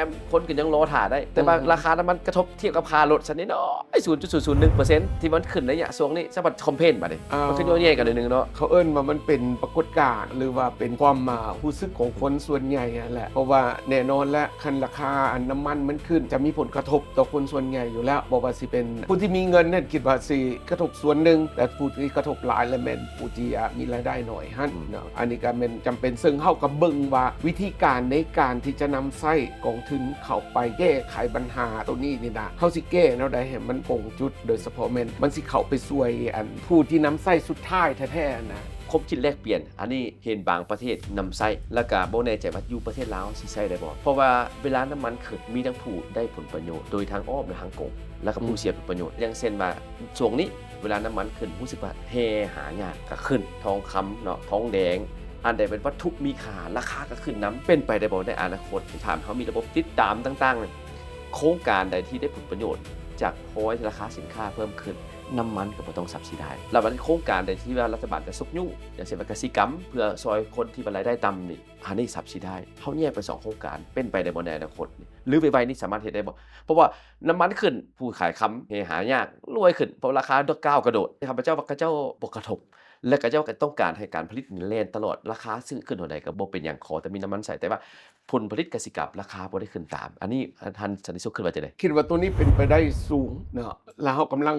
ມ ຄົນກໍຍັງລໍຖ້າໄດ້ ແຕ່ວ່າລາຄານ້ຳມັນກະທົບທຽບກັບຄ່າລົດຊັ້ນນ້ອຍໆ ສູນຈຸດສູນສູນໜຶ່ງເປີເຊັນ ທີ່ມັນຂຶ້ນໄລຍະຊ່ວງນີ້ ສະບັດ complain ບາດນີ້ ມັນຄືຍ້ອນແຍ້ງກັນໜ້ອຍໜຶ່ງເນາະ. ເຂົາເອີ້ນວ່າມັນເປັນປາກົດການ ຫຼືວ່າເປັນຄວາມ ອາ ຮູ້ສຶກຂອງຄົນສ່ວນໃຫຍ່ຫັ້ນແຫຼະ, ເພາະວ່າແນ່ນອນແຫຼະ ຄັນລາຄາອັນນ້ຳມັນມັນຂຶ້ນ ຈະມີຜົນກະທົບຕໍ່ຄົນສ່ວນໃຫຍ່ຢູ່ແລ້ວ. ບໍ່ວ່າຊິເປັນຜູ້ທີ່ມີເງິນນັ້ນ ຄິດວ່າຊິກະທົບສ່ວນໜຶ່ງ, ແຕ່ຜູ້ທີ່ກະທົບຫຼາຍລະແມ່ນຜູ້ທີ່ ອາ ມີລາຍໄດ້ໜ້ອຍຫັ້ນ. ເນາະ ອັນນີ້ກໍແມ່ນຈຳເປັນ ເຊິ່ງເຮົາກໍເບິ່ງວ່າວິທີການໃນການທີ່ຈະນຳໃຊ້ກອງທຶນເຂົ້າໄປແກ້ໄຂບັນຫາໂຕນີ້ນີ້ນະ ເຮົາຊິແກ້ແນວໃດໃຫ້ມັນກົງຈຸດ ໂດຍສະເພາະແມ່ນມັນຊິເຂົ້າໄປຊ່ວຍອັນຜູ້ທີ່ນຳໃຊ້ສຸດທ້າຍແທ້ໆນະ. ຄວາມຄິດແລກປ່ຽນ ອັນນີ້ເຫັນບາງປະເທດນຳໃຊ້ ແລ້ວກະບໍ່ແນ່ໃຈວ່າຢູ່ປະເທດລາວຊິໃຊ້ໄດ້ບໍ່ ເພາະວ່າເວລານ້ຳມັນຂຶ້ນ ມີທັງຜູ້ໄດ້ຜົນປະໂຫຍດໂດຍທາງອ້ອມ ແລະ ທາງກົງ ແລ້ວກໍຜູ້ເສຍຜົນປະໂຫຍດ ຢ່າງເຊັ່ນວ່າຊ່ວງນີ້ ເວລານ້ຳມັນຂຶ້ນ ຮູ້ສຶກວ່າແຮ່ຫາຍາກກໍຂຶ້ນ ທອງຄຳເນາະ ທອງແດງ ອັນໃດເປັນວັດຖຸມີຄ່າ ລາຄາກໍຂຶ້ນນຳ. ເປັນໄປໄດ້ບໍ່ໃນອະນາຄົດ ຖ້າເຮົາມີລະບົບຕິດຕາມຕ່າງໆ ໂຄງການໃດທີ່ໄດ້ຜົນປະໂຫຍດຈາກພອຍລາຄາສິນຄ້າເພີ່ມຂຶ້ນ ນ້ຳມັນກໍບໍ່ຕ້ອງຊັບຊິໄດ ແລ້ວບັດໂຄງການໃດທີ່ວ່າລັດຖະບານຈະຊຸກຍູ້ ຢ່າງເຊັ່ນວ່າກະສິກຳ ເພື່ອຊ່ອຍຄົນທີ່ວ່າລາຍໄດ້ຕ່ຳນີ້ ອັນນີ້ຊັບຊິໄດ ເຮົາແຍກເປັນສອງໂຄງການ ເປັນໄປໄດ້ບໍ່ໃນອະນາຄົດນີ້ ຫຼືໄວໆນີ້ສາມາດເຮັດໄດ້ບໍ່? ເພາະວ່ານ້ຳມັນຂຶ້ນ ຜູ້ຂາຍຄຳແຮ່ຫາຍາກ ລວຍຂຶ້ນ ເພາະລາຄາດອກກ້າວກະໂດດ. ຂ້າພະເຈົ້າວ່າເຂົາເຈົ້າບໍ່ກະທົບ ແລະ ເຂົາເຈົ້າກໍຕ້ອງການໃຫ້ການຜະລິດນີ້ແລ່ນຕະຫຼອດ ລາຄາຊື້ຂຶ້ນເທົ່າໃດກໍບໍ່ເປັນຫຍັງ ຂໍແຕ່ມີນ້ຳມັນໃຊ້ ແຕ່ວ່າຜົນຜະລິດກະສິກຳ ລາຄາບໍ່ໄດ້ຂຶ້ນຕາມ. ອັນນີ້ທ່ານສັນຕິສຸກຄິດວ່າຈັ່ງໃດ? ຄິດວ່າໂຕນີ້ເປັນໄປໄດ້ສູງເນາະ ແລະ ເຮົາກຳລັງ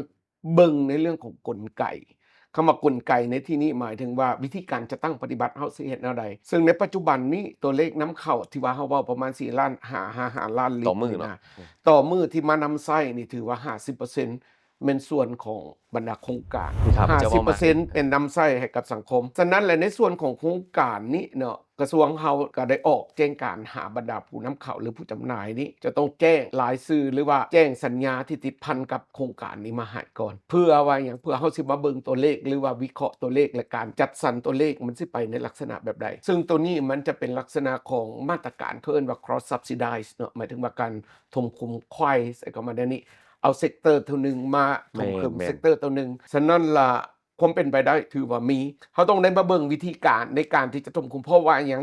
ເບິ່ງໃນເລື່ອງຂອງກົນໄກ. ຄຳວ່າກົນໄກໃນທີ່ນີ້ໝາຍເຖິງວ່າວິທີການຈັດຕັ້ງປະຕິບັດເຮົາຊິເຮັດແນວໃດ? ເຊິ່ງໃນປັດຈຸບັນນີ້ຕົວເລກນຳເຂົ້າທີ່ວ່າເຮົາເວົ້າປະມານສີ່ລ້ານຫ້າ ຫ້າລ້ານລິດ ຕໍ່ມື້ເນາະ ຕໍ່ມື້ທີ່ມານຳໃຊ້ນີ້ຖືວ່າຫ້າສິບເປີເຊັນແມ່ນສ່ວນຂອງບັນດາໂຄງການ ຫ້າສິບເປີເຊັນແມ່ນນຳໃຊ້ໃຫ້ກັບສັງຄົມ. ສະນັ້ນແຫຼະ ໃນສ່ວນຂອງໂຄງການນີ້ເນາະ ກະຊວງເຮົາກະໄດ້ອອກແຈ້ງການຫາບັນດາຜູ້ນຳເຂົ້າ ຫຼື ຜູ້ຈຳໜ່າຍນີ້ ຈະຕ້ອງແຈ້ງລາຍຊື່ ຫຼືວ່າແຈ້ງສັນຍາທີ່ຕິດພັນກັບໂຄງການນີ້ມາໃຫ້ກ່ອນ. ເພື່ອວ່າຫຍັງ? ເພື່ອເຮົາຊິມາເບິ່ງຕົວເລກ ຫຼືວ່າວິເຄາະຕົວເລກ ແລະ ການຈັດສັນຕົວເລກມັນຊິໄປໃນລັກສະນະແບບໃດ. ເຊິ່ງໂຕນີ້ມັນຈະເປັນລັກສະນະຂອງມາດຕະການ ເຂົາເອີ້ນວ່າ cross subsidize ເນາະ ໝາຍເຖິງວ່າການຖົມຂຸມໄຂວ້ ໃສ່ເຂົ້າມາໃນນີ້ ເອົາ sector ໂຕໜຶ່ງມາຖົມຂຶມ sector ໂຕໜຶ່ງ. ສະນັ້ນລະ ຄວາມເປັນໄປໄດ້ຖືວ່າມີ. ເຮົາຕ້ອງໄດ້ມາເບິ່ງວິທີການໃນການທີ່ຈະຖົມຂຸມ ເພາະວ່າຫຍັງ?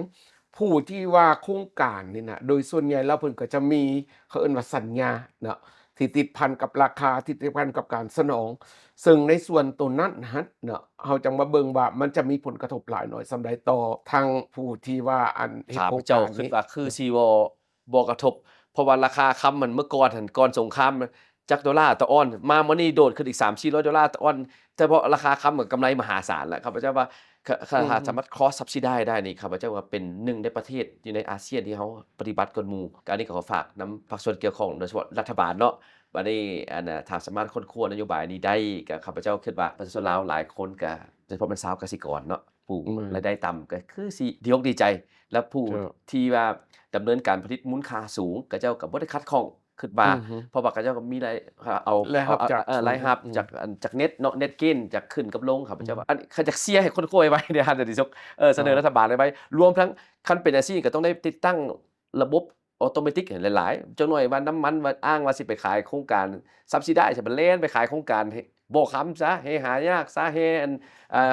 ຜູ້ທີ່ວ່າໂຄງການນີ້ນະ ໂດຍສ່ວນໃຫຍ່ແລ້ວເພິ່ນກໍຈະມີ ເຂົາເອີ້ນວ່າສັນຍາເນາະ ທີ່ຕິດພັນກັບລາຄາ ທີ່ຕິດພັນກັບການສະໜອງ. ເຊິ່ງໃນສ່ວນໂຕນັ້ນຫັ້ນເນາະ ເຮົາຈັ່ງມາເບິ່ງວ່າມັນຈະມີຜົນກະທົບຫຼາຍໜ້ອຍສ່ຳໃດຕໍ່ທາງຜູ້ທີ່ວ່າອັນເຮັດໂຄງການນີ້. ຂ້າພະເຈົ້າຄິດວ່າຄືຊິບໍ່ ບໍ່ກະທົບ ເພາະວ່າລາຄາຄຳມັນເມື່ອກ່ອນຫັ້ນ ກ່ອນສົງຄາມ ຈັກໂດລາຕໍ່ອອນ ມາມື້ນີ້ໂດດຂຶ້ນອີກສາມສີ່ຮ້ອຍໂດລາຕໍ່ອອນ ແຕ່ເພາະລາຄາຄຳກໍກຳໄລມະຫາສານແລ້ວ. ຂ້າພະເຈົ້າວ່າ ຖ້າ ຖ້າສາມາດ cross subsidize ໄດ້ນີ້ ຂ້າພະເຈົ້າວ່າເປັນໜຶ່ງໃນປະເທດຢູ່ໃນອາຊຽນທີ່ເຮົາປະຕິບັດກ່ອນໝູ່. ກະອັນນີ້ກໍຂໍຝາກນຳພາກສ່ວນກ່ຽວຂ້ອງ ໂດຍສະເພາະລັດຖະບານເນາະ ບາດນີ້ ອັນ ຖ້າສາມາດຄົ້ນຄວ້ານະໂຍບາຍນີ້ໄດ້ ກໍຂ້າພະເຈົ້າຄິດວ່າປະຊາຊົນລາວຫຼາຍຄົນ ກໍໂດຍສະເພາະແມ່ນຊາວກະສິກອນເນາະ ຜູ້ລາຍໄດ້ຕ່ຳ ກໍຄືຊິດີອົກດີໃຈ ແລະ ຜູ້ທີ່ວ່າດຳເນີນການຜະລິດມູນຄ່າສູງ ເຂົາເຈົ້າກໍບໍ່ໄດ້ຂັດຂ້ອງ ຄິດວ່າ ເພາະວ່າເຂົາເຈົ້າກໍມີລາຍ ເອົາ ລາຍຮັບຈາກ ເອີ ລາຍຮັບຈາກ ອັນ ຈາກ net ເນາະ net gain ຈາກຂຶ້ນກັບລົງ. ຂ້າພະເຈົ້າວ່າ ອັນ ຄັນຢາກເຊຍໃຫ້ຄົນຄົວໄວໆເດ້ ທ່ານສັນຕິສຸກ ເອີ ສະເໜີລັດຖະບານໄວໆ ລວມທັງຄັນເປັນຈັ່ງຊີ້ກໍຕ້ອງໄດ້ຕິດຕັ້ງລະບົບ automatic ຫຼາຍໆ ຈັກໜ້ອຍວ່ານ້ຳມັນ ວ່າອ້າງວ່າຊິໄປຂາຍໂຄງການ subsidize ຊິໄປແລ່ນໄປຂາຍໂຄງການ ບໍ່ຄຳຊະ ແຮ່ຫາຍາກຊະ ແຮ່ ອັນ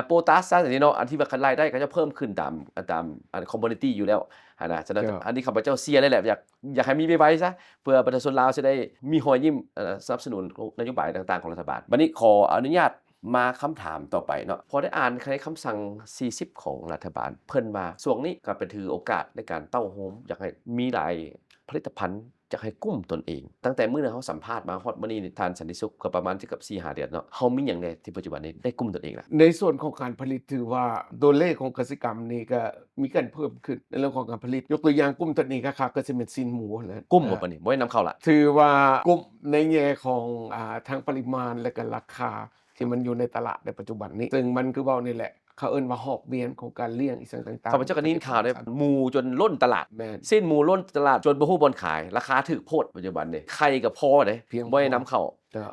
ໂປຕາສຊະ ຈັ່ງຊີ້ເນາະ ອັນທີ່ວ່າລາຍໄດ້ເຂົາເຈົ້າເພີ່ມຂຶ້ນຕາມ ຕາມ ອັນ commodity ຢູ່ແລ້ວຫັ້ນນະ. ສະນັ້ນ ອັນນີ້ຂ້າພະເຈົ້າເຊຍເລີຍແຫຼະ ຢາກ ຢາກໃຫ້ມີໄວໆຊະ ເພື່ອປະຊາຊົນລາວຊິໄດ້ມີຮອຍຍິ້ມ ສະໜັບສະໜູນນະໂຍບາຍຕ່າງໆຂອງລັດຖະບານ. ບາດນີ້ຂໍອະນຸຍາດມາຄຳຖາມຕໍ່ໄປເນາະ ພໍໄດ້ອ່ານໃນຄຳສັ່ງສີ່ສິບຂອງລັດຖະບານ ເພິ່ນວ່າຊ່ວງນີ້ກໍໄປຖືໂອກາດໃນການເຕົ້າໂຮມ ຢາກໃຫ້ມີຫຼາຍຜະລິດຕະພັນ ຢາກໃຫ້ກຸ້ມຕົນເອງ. ຕັ້ງແຕ່ມື້ທີ່ເຮົາສຳພາດມາຮອດມື້ນີ້ ທ່ານສັນຕິສຸກ ກໍປະມານເກືອບສີ່ຫ້າເດືອນເນາະ ເຮົາມີຫຍັງແດ່ທີ່ປັດຈຸບັນນີ້ໄດ້ກຸ້ມຕົນເອງລະ? ໃນສ່ວນຂອງການຜະລິດ ຖືວ່າຕົວເລກຂອງກະສິກຳນີ້ກໍມີການເພີ່ມຂຶ້ນໃນເລື່ອງຂອງການຜະລິດ. ຍົກຕົວຢ່າງ ກຸ້ມຕົວນີ້ຄັກໆ ກໍຊິແມ່ນຊີ້ນໝູຫັ້ນແຫຼະ. ກຸ້ມບໍ່ປານນີ້ ບໍ່ໃຫ້ນຳເຂົ້າລະ? ຖືວ່າກຸ້ມໃນແງ່ຂອງ ອ່າ ທັງປະລິມານ ແລະ ກໍລາຄາທີ່ມັນຢູ່ໃນຕະຫຼາດໃນປັດຈຸບັນນີ້ ເຊິ່ງມັນຄືເວົ້ານີ້ແຫຼະ ເຂົາເອີ້ນວ່າຮອບວຽນຂອງການລ້ຽງອີ່ຫຍັງຕ່າງໆ. ຂ້າພະເຈົ້າກໍໄດ້ຍິນຂ່າວເດ້ ໝູຈົນລົ້ນຕະຫຼາດ ຊີ້ນໝູລົ້ນຕະຫຼາດ ຈົນບໍ່ຮູ້ບ່ອນຂາຍ ລາຄາຖືກໂພດປັດຈຸບັນນີ້. ໄຂ່ກໍພໍເດ້ ບໍ່ໃຫ້ນຳເຂົ້າ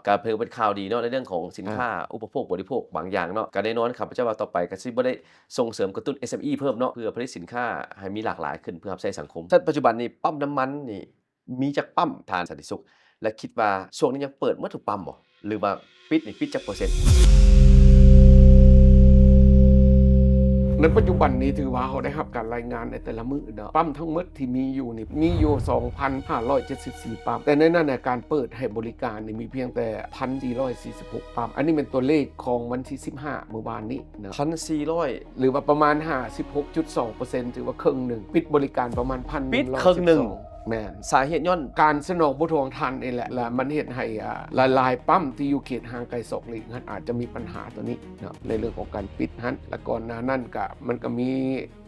ກໍເພິ່ນເປັນຂ່າວດີເນາະ ໃນເລື່ອງຂອງສິນຄ້າອຸປະໂພກບໍລິໂພກບາງຢ່າງເນາະ. ກໍແນ່ນອນ ຂ້າພະເຈົ້າວ່າຕໍ່ໄປກໍຊິບໍ່ໄດ້ສົ່ງເສີມກະຕຸ້ນ ເອັສເອັມອີ ເພີ່ມເນາະ ເພື່ອຜະລິດສິນຄ້າໃຫ້ມີຫຼາກຫຼາຍຂຶ້ນ ເພື່ອຮັບໃຊ້ສັງຄົມ. ແຕ່ປັດຈຸບັນນີ້ ປ້ຳນ້ຳມັນນີ້ ມີຈັກປ້ຳ ທ່ານສັນຕິສຸກ ແລະ ຄິດວ່າຊ່ວງນີ້ຍັງເປີດໝົດທຸກປ້ຳບໍ່ ຫຼືວ່າປິດນີ້ ປິດຈັກເປີເຊັນ? ໃນປັດຈຸບັນນີ້ ຖືວ່າເຮົາໄດ້ຮັບການລາຍງານໃນແຕ່ລະມື້ເນາະ ປ້ຳທັງໝົດທີ່ມີຢູ່ນີ້ ມີຢູ່ສອງພັນຫ້າຮ້ອຍເຈັດສິບສີ່ປ້ຳ ແຕ່ໃນນັ້ນນະ ການເປີດໃຫ້ບໍລິການນີ້ມີພຽງແຕ່ ໜຶ່ງພັນສີ່ຮ້ອຍສີ່ສິບຫົກປ້ຳ. ອັນນີ້ແມ່ນຕົວເລກຂອງວັນທີສິບຫ້າ ມື້ວານນີ້ເນາະ ໜຶ່ງພັນສີ່ຮ້ອຍ ຫຼືວ່າປະມານຫ້າສິບຫົກຈຸດສອງເປີເຊັນ ຖືວ່າເຄິ່ງໜຶ່ງ. ປິດບໍລິການປະມານ ໜຶ່ງພັນໜຶ່ງຮ້ອຍສິບສອງ ປິດເຄິ່ງໜຶ່ງ. ແມ່ນ ສາເຫດຍ້ອນການສະໜອງບໍ່ທົ່ວທັນນີ້ແຫຼະ ແລະ ມັນເຮັດໃຫ້ ອ່າ ຫຼາຍໆປ້ຳທີ່ຢູ່ເຂດຫ່າງໄກສອກຫຼີກຫັ້ນ ອາດຈະມີບັນຫາຕົວນີ້ເນາະ ໃນເລື່ອງຂອງການປິດຫັ້ນ ແລະ ກ່ອນໜ້ານັ້ນກະ ມັນກະມ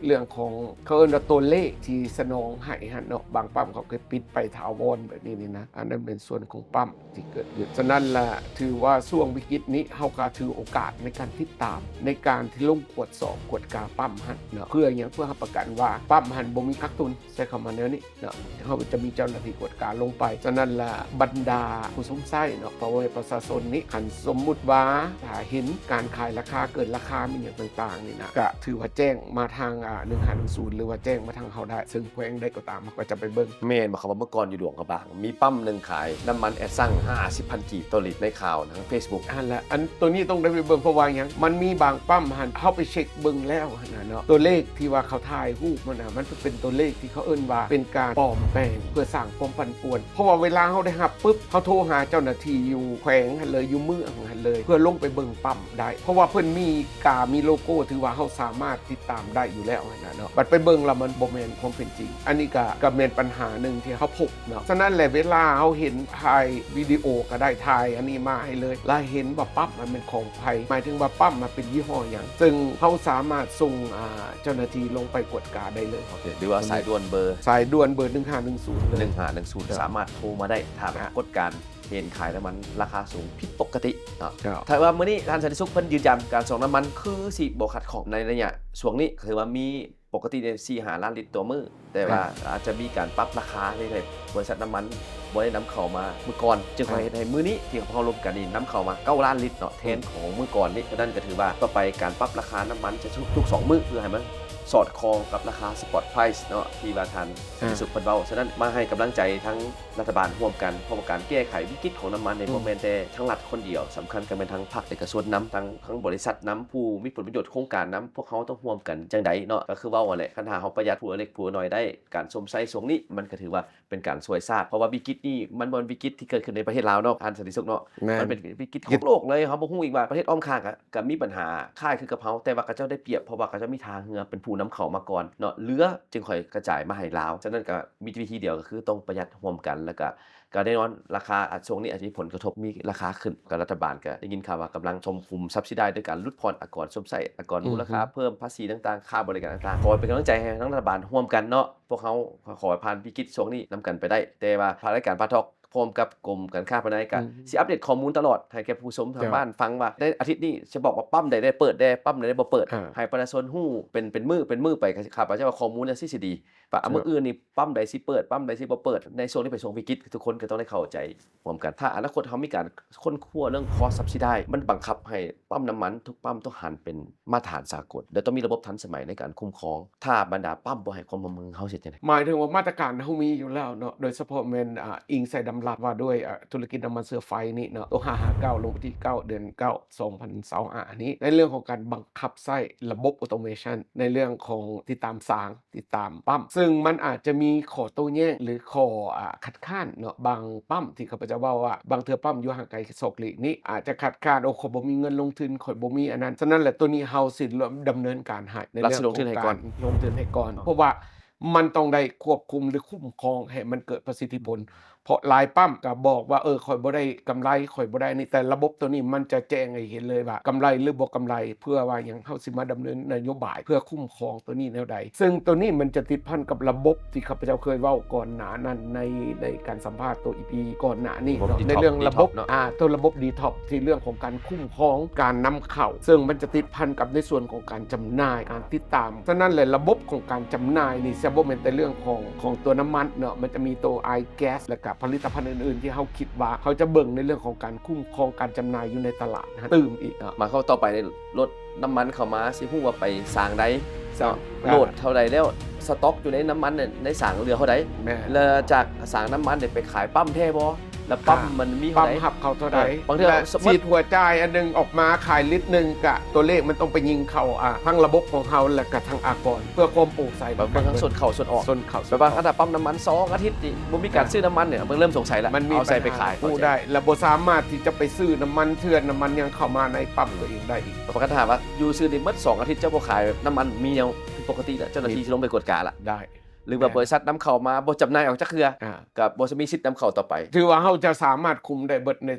ີເລື່ອງຂອງ ເຂົາເອີ້ນວ່າຕົວເລກທີ່ສະໜອງໃຫ້ຫັ້ນເນາະ ບາງປ້ຳເຂົາກໍປິດໄປຖາວອນແບບນີ້ນີ້ນະ ອັນນັ້ນເປັນສ່ວນຂອງປ້ຳ ທີ່ເກີດຂຶ້ນ. ສະນັ້ນລະ ຖືວ່າຊ່ວງວິກິດນີ້ ເຮົາກໍຖືໂອກາດໃນການຕິດຕາມ ໃນການທີ່ລົງກວດສອບກວດກາປ້ຳຫັ້ນເນາະ. ເພື່ອຫຍັງ? ເພື່ອຮັບປະກັນວ່າປ້ຳຫັ້ນບໍ່ມີກັກຕຸນ ໃຊ້ຄຳວ່າແນວນີ້ເນາະ. ເຮົາຈະມີເຈົ້າໜ້າທີ່ກວດກາລົງໄປ. ສະນັ້ນລະ ບັນດາຜູ້ຊົມໃຊ້ເນາະ ພໍ່ແມ່ປະຊາຊົນນີ້ ຄັນສົມມຸດວ່າຖ້າເຫັນການຂາຍລາຄາເກີນລາຄາ ມີຫຍັງຕ່າງໆນີ້ນະ ກະຖືວ່າແຈ້ງມາທາງ ອ່າ ໜຶ່ງຫ້າໜຶ່ງສູນ ຫຼືວ່າແຈ້ງມາທາງເຮົາໄດ້ ເຊິ່ງແຂວງໃດກໍຕາມ ເຮົາກໍຈະໄປເບິ່ງ. ແມ່ນບໍ່ ຄຳວ່າເມື່ອກ່ອນຢູ່ຫຼວງພະບາງ ມີປ້ຳໜຶ່ງຂາຍນ້ຳມັນແອັດຊັງ ຫ້າສິບພັນກີບຕໍ່ລິດໃນຂ່າວທາງເຟສບຸກ. ຫັ້ນແຫຼະ ອັນໂຕນີ້ຕ້ອງໄດ້ໄປເບິ່ງ ເພາະວ່າຫຍັງ? ມັນມີບາງປ້ຳຫັ້ນ ເຮົາໄປເຊັກເບິ່ງແລ້ວຫັ້ນນະເນາະ ຕົວເລກທີ່ວ່າເຂົາຖ່າຍຮູບຫັ້ນນະ ມັນເປັນຕົວເລກທີ່ເຂົາເອີ້ນວ່າເປັນການປອມແປງ ເພື່ອສ້າງຄວາມປັ່ນປ່ວນ. ເພາະວ່າເວລາເຮົາໄດ້ຮັບປຶບ ເຮົາໂທຫາເຈົ້າໜ້າທີ່ຢູ່ແຂວງຫັ້ນເລີຍ ຢູ່ເມືອງຫັ້ນເລີຍ ເພື່ອລົງໄປເບິ່ງປ້ຳໄດ້ ເພາະວ່າເພິ່ນມີກາ ມີໂລໂກ້ ຖືວ່າເຮົາສາມາດຕິດຕາມໄດ້ຢູ່ແລ້ວຫັ້ນນະເນາະ. ບັດໄປເບິ່ງແລ້ວມັນບໍ່ແມ່ນຄວາມເປັນຈິງ. ອັນນີ້ກະ ກະແມ່ນບັນຫາໜຶ່ງທີ່ເຮົາພົບ ເນາະ. ສະນັ້ນແຫຼະ ເວລາເຮົາເຫັນ ຖ່າຍວິດີໂອກໍໄດ້ ຖ່າຍອັນນີ້ມາໃຫ້ເລີຍ ລະເຫັນວ່າປ້ຳມັນເປັນຂອງໃຜ ໝາຍເຖິງວ່າປ້ຳມັນເປັນຍີ່ຫໍ້ຫຍັງ ເຊິ່ງເຮົາສາມາດສົ່ງ ອ່າ ເຈົ້າໜ້າທີ່ລົງໄປກວດກາໄດ້ເລີຍ. ໂອເຄ ຫຼືວ່າສາຍດ່ວນເບີ ສາຍດ່ວນເບີໜຶ່ງຫ້າໜຶ່ງສູນເລີຍ ໜຶ່ງຫ້າໜຶ່ງສູນ ສາມາດໂທມາໄດ້ ຖ້າປາກົດການເຫັນຂາຍນ້ຳມັນລາຄາສູງຜິດປົກກະຕິເນາະ. ຖ້າວ່າມື້ນີ້ທ່ານສັນຕິສຸກເພິ່ນຢືນຢັນການສົ່ງນ້ຳມັນຄືຊິບໍ່ຂັດຂ້ອງໃນໄລຍະຊ່ວງນີ້ ຄືວ່າມີ ປົກກະຕິໄດ້ສີ່ຫ້າລ້ານລິດຕໍ່ມື້ ແຕ່ວ່າອາດຈະມີການປັບລາຄາໃຫ້ບໍລິສັດນ້ຳມັນບໍ່ໄດ້ນຳເຂົ້າມາມື້ກ່ອນ ຈຶ່ງເຮັດໃຫ້ມື້ນີ້ທີ່ພວກເຮົາລົມກັນນີ້ນຳເຂົ້າມາເກົ້າລ້ານລິດເນາະ ແທນຂອງມື້ກ່ອນນີ້. ສະນັ້ນກໍຖືວ່າຕໍ່ໄປການປັບລາຄານ້ຳມັນຈະທຸກສອງມື້ ເພື່ອໃຫ້ມັນສອດຄ່ອງກັບລາຄາ spot price ເນາະ ທີ່ວ່າທ່ານ ອາ ສຸກເພິ່ນເວົ້າ. ສະນັ້ນມາໃຫ້ກຳລັງໃຈທັງລັດຖະບານຮ່ວມກັນ ເພາະວ່າການແກ້ໄຂວິກິດຂອງນ້ຳມັນນີ້ ອືມ ບໍ່ແມ່ນແຕ່ທາງລັດຄົນດຽວ ສຳຄັນກໍແມ່ນທັງພາກເອກະຊົນນຳ ທັງ ທັງບໍລິສັດນຳ ຜູ້ມີຜົນປະໂຫຍດໂຄງການນຳ ພວກເຮົາຕ້ອງຮ່ວມກັນຈັ່ງໃດເນາະ. ກໍຄືເວົ້າຫັ້ນແຫຼະ ຄັນຖ້າເຮົາປະຢັດຜູ້ລະເລັກຜູ້ນ້ອຍໄດ້ ການຊົມໃຊ້ຊ່ວງນີ້ມັນກໍຖືວ່າເປັນການຊ່ວຍຊາດ ເພາະວ່າວິກິດນີ້ມັນບໍ່ແມ່ນວິກິດທີ່ເກີດຂຶ້ນໃນປະເທດລາວເນາະ ທ່ານສັນຕິສຸກເນາະ. ແມ່ນ ມັນເປັນວິກິດຂອງໂລກເລີຍ ເຮົາບໍ່ຮູ້ອີກວ່າປະເທດອ້ອມຂ້າງກໍ ກໍມີບັນຫາຄ້າຍຄືກັບເຮົາ ແຕ່ວ່າເຂົາເຈົ້າໄດ້ປຽບ ເພາະວ່າເຂົາເຈົ້າມີທ່າເຮືອເປັນຜູ້ນຳເຂົ້າມາກ່ອນເນາະ ເຫຼືອຈຶ່ງຄ່ອຍກະຈາຍມາໃຫ້ລາວ. ສະນັ້ນກໍມີວິທີດຽວ ກໍຄືຕ້ອງປະຢັດຮ່ວມກັນ ແລ້ວກໍ ກໍແນ່ນອນລາຄາ ອາ ຊ່ວງນີ້ອາດຈະມີຜົນກະທົບ ມີລາຄາຂຶ້ນ ກໍລັດຖະບານກໍໄດ້ຍິນຂ່າວວ່າກຳລັງສົມຄຸມ subsidy ໂດຍການຫຼຸດຜ່ອນອາກອນຊົມໃຊ້ ອາກອນ ອືມ ມູນລະຄ່າເພີ່ມ ພາສີຕ່າງໆ ຄ່າບໍລິການຕ່າງໆ. ຂໍເປັນກຳລັງໃຈໃຫ້ທາງລັດຖະບານຮ່ວມກັນເນາະ ພວກເຮົາ ຂໍໃຫ້ຜ່ານວິກິດຊ່ວງນີ້ນຳກັນໄປໄດ້. ແຕ່ວ່າພາກລາຍການ Pad Talk ພ້ອມກັບກົມການຄ້າພາຍໃນ ກະ ອືມ ຊິອັບເດດຂໍ້ມູນຕະຫຼອດໃຫ້ແກ່ຜູ້ຊົມທາງ ເຈົ້າ ບ້ານຟັງວ່າ ໃນອາທິດນີ້ຈະບອກວ່າປ້ຳໃດໄດ້ເປີດແດ່ ປ້ຳໃດບໍ່ເປີດ ອ່າ ໃຫ້ປະຊາຊົນຮູ້ເປັນ ເປັນມື້ເປັນມື້ໄປ. ຂ້າພະເຈົ້າວ່າຂໍ້ມູນຈັ່ງຊີ້ຊິດີ ວ່າ ເຈົ້າ ມື້ອື່ນນີ້ປ້ຳໃດຊິເປີດ ປ້ຳໃດຊິບໍ່ເປີດ ໃນຊ່ວງທີ່ເປັນຊ່ວງວິກິດ ທຸກຄົນກໍຕ້ອງໄດ້ເຂົ້າໃຈຮ່ວມກັນ. ຖ້າອະນາຄົດເຮົາມີການຄົ້ນຄວ້າເລື່ອງ cost subsidy ມັນບັງຄັບໃຫ້ປ້ຳນ້ຳມັນທຸກປ້ຳຕ້ອງຫັນເປັນມາດຕະຖານສາກົນ ແລະ ຕ້ອງມີລະບົບທັນສະໄໝໃນການຄຸ້ມຄອງ. ຖ້າບັນດາປ້ຳບໍ່ໃຫ້ຄວາມຮ່ວມມື ເຮົາຊິເຮັດຈັ່ງໃດ? ໝາຍເຖິງວ່າມາດຕະການເຮົາມີຢູ່ແລ້ວເນາະ ໂດຍສະເພາະແມ່ນ ອາ ອີງໃສ່ດຳລັດວ່າດ້ວຍ ອາ ທຸລະກິດນ້ຳມັນເຊື້ອໄຟນີ້ເນາະ ຕົວຫ້າຫ້າເກົ້າ ລົງວັນທີເກົ້າ ເດືອນເກົ້າ ສອງພັນຊາວຫ້ານີ້ ໃນເລື່ອງຂອງການບັງຄັບໃຊ້ລະບົບ automation ໃນເລື່ອງຂອງຕິດຕາມສາງ ຕິດຕາມປ້ຳ ເຊິ່ງມັນອາດຈະມີຂໍ້ໂຕ້ແຍ້ງ ຫຼື ຂໍ້ ອາ ຄັດຄ້ານເນາະ ບາງປ້ຳທີ່ຂ້າພະເຈົ້າເວົ້າວ່າ ບາງເທື່ອປ້ຳຢູ່ຫ່າງໄກສອກຫຼີກນີ້ອາດຈະຄັດຄ້ານ ໂອ້ ຂ້ອຍບໍ່ມີເງິນລົງທຶນ ຂ້ອຍບໍ່ມີອັນນັ້ນ. ສະນັ້ນແຫຼະ ໂຕນີ້ເຮົາຊິດຳເນີນການໃຫ້ ໃນເລື່ອງຂອງການລົງທຶນໃຫ້ກ່ອນ ເພາະວ່າມັນຕ້ອງໄດ້ຄວບຄຸມ ຫຼື ຄຸ້ມຄອງໃຫ້ມັນເກີດປະສິດທິຜົນ. ເພາະຫຼາຍປ້ຳກໍບອກວ່າ ເອີ ຂ້ອຍບໍ່ໄດ້ກຳໄລ ຂ້ອຍບໍ່ໄດ້ນີ້ ແຕ່ລະບົບໂຕນີ້ມັນຈະແຈ້ງໃຫ້ເຫັນເລີຍວ່າກຳໄລ ຫຼື ບໍ່ກຳໄລ ເພື່ອວ່າຫຍັງ ເຮົາຊິມາດຳເນີນນະໂຍບາຍເພື່ອຄຸ້ມຄອງໂຕນີ້ແນວໃດ. ເຊິ່ງໂຕນີ້ມັນຈະຕິດພັນກັບລະບົບທີ່ຂ້າພະເຈົ້າເຄີຍເວົ້າກ່ອນໜ້ານັ້ນ ໃນ ໃນການສຳພາດໂຕອີພີກ່ອນໜ້ານີ້ເນາະ ໃນເລື່ອງລະບົບ ອາ ໂຕລະບົບ Detox ທີ່ເລື່ອງຂອງການຄຸ້ມຄອງການນຳເຂົ້າ ເຊິ່ງມັນຈະຕິດພັນກັບໃນສ່ວນຂອງການຈຳໜ່າຍ ການຕິດຕາມ. ສະນັ້ນແຫຼະ ລະບົບຂອງການຈຳໜ່າຍນີ້ ຈະບໍ່ແມ່ນແຕ່ເລື່ອງຂອງ ຂອງຕົວນ້ຳມັນເນາະ ມັນຈະມີໂຕ I gas ແລະ ກະຜະລິດຕະພັນອື່ນໆ ທີ່ເຮົາຄິດວ່າເຮົາຈະເບິ່ງໃນເລື່ອງຂອງການຄຸ້ມຄອງການຈຳໜ່າຍຢູ່ໃນຕະຫຼາດຫັ້ນຕື່ມອີກເນາະ. ໝາຍຄວາມວ່າຕໍ່ໄປນີ້ ລົດນ້ຳມັນເຂົ້າມາຊິຮູ້ວ່າໄປສາງໃດເນາະ ໂຫຼດເທົ່າໃດ ແລ້ວສະຕັອກຢູ່ໃນນ້ຳມັນໃນສາງເຫຼືອເທົ່າໃດ ແລ້ວຈາກສາງນ້ຳມັນໄດ້ໄປຂາຍປ້ຳແທ້ບໍ່ ແລ້ວປ້ຳມັນມີເທົ່າໃດ ປ້ຳຮັບເຂົ້າເທົ່າໃດ ບາງເທື່ອ ແລະ ສີດຫົວຈ່າຍອັນໜຶ່ງອອກມາຂາຍລິດໜຶ່ງ ກະຕົວເລກມັນຕ້ອງໄປຍິງເຂົ້າ ອາ ທັງລະບົບຂອງເຮົາ ແລະ ກະທັງອາກອນ ເພື່ອຄວາມໂປ່ງໃສ ເບິ່ງທັງສ່ວນເຂົ້າສ່ວນອອກ ສ່ວນເຂົ້າ ແບບວ່າ ຖ້າປ້ຳນ້ຳມັນສອງອາທິດນີ້ບໍ່ມີການຊື້ນ້ຳມັນນີ້ ເບິ່ງເລີ່ມສົງໄສລະ ມັນມີ ເອົາໃສ່ໄປຂາຍ ຜູ້ໃດ ແລະ ບໍ່ສາມາດທີ່ຈະໄປຊື້ນ້ຳມັນເຖື່ອນ ນ້ຳມັນຫຍັງເຂົ້າມາໃນປ້ຳຕົວເອງໄດ້ອີກ. ປະກັນຖ້າວ່າຢູ່ຊື່ນີ້ໝົດສອງອາທິດ ເຈົ້າບໍ່ຂາຍນ້ຳມັນ ມີແນວຜິດປົກກະຕິລະ ເຈົ້າໜ້າທີ່ຊິລົງໄປກວດກາລະ ໄດ້ ຫຼືວ່າ ແມ່ນ ບໍລິສັດນຳເຂົ້າມາບໍ່ຈຳໜ່າຍອອກຈັກເທື່ອ ອ່າ ກໍບໍ່ມີສິດນຳເຂົ້າຕໍ່ໄປ. ຖືວ່າເຮົາຈະສາມາດຄຸມໄດ້ເບິດໃນ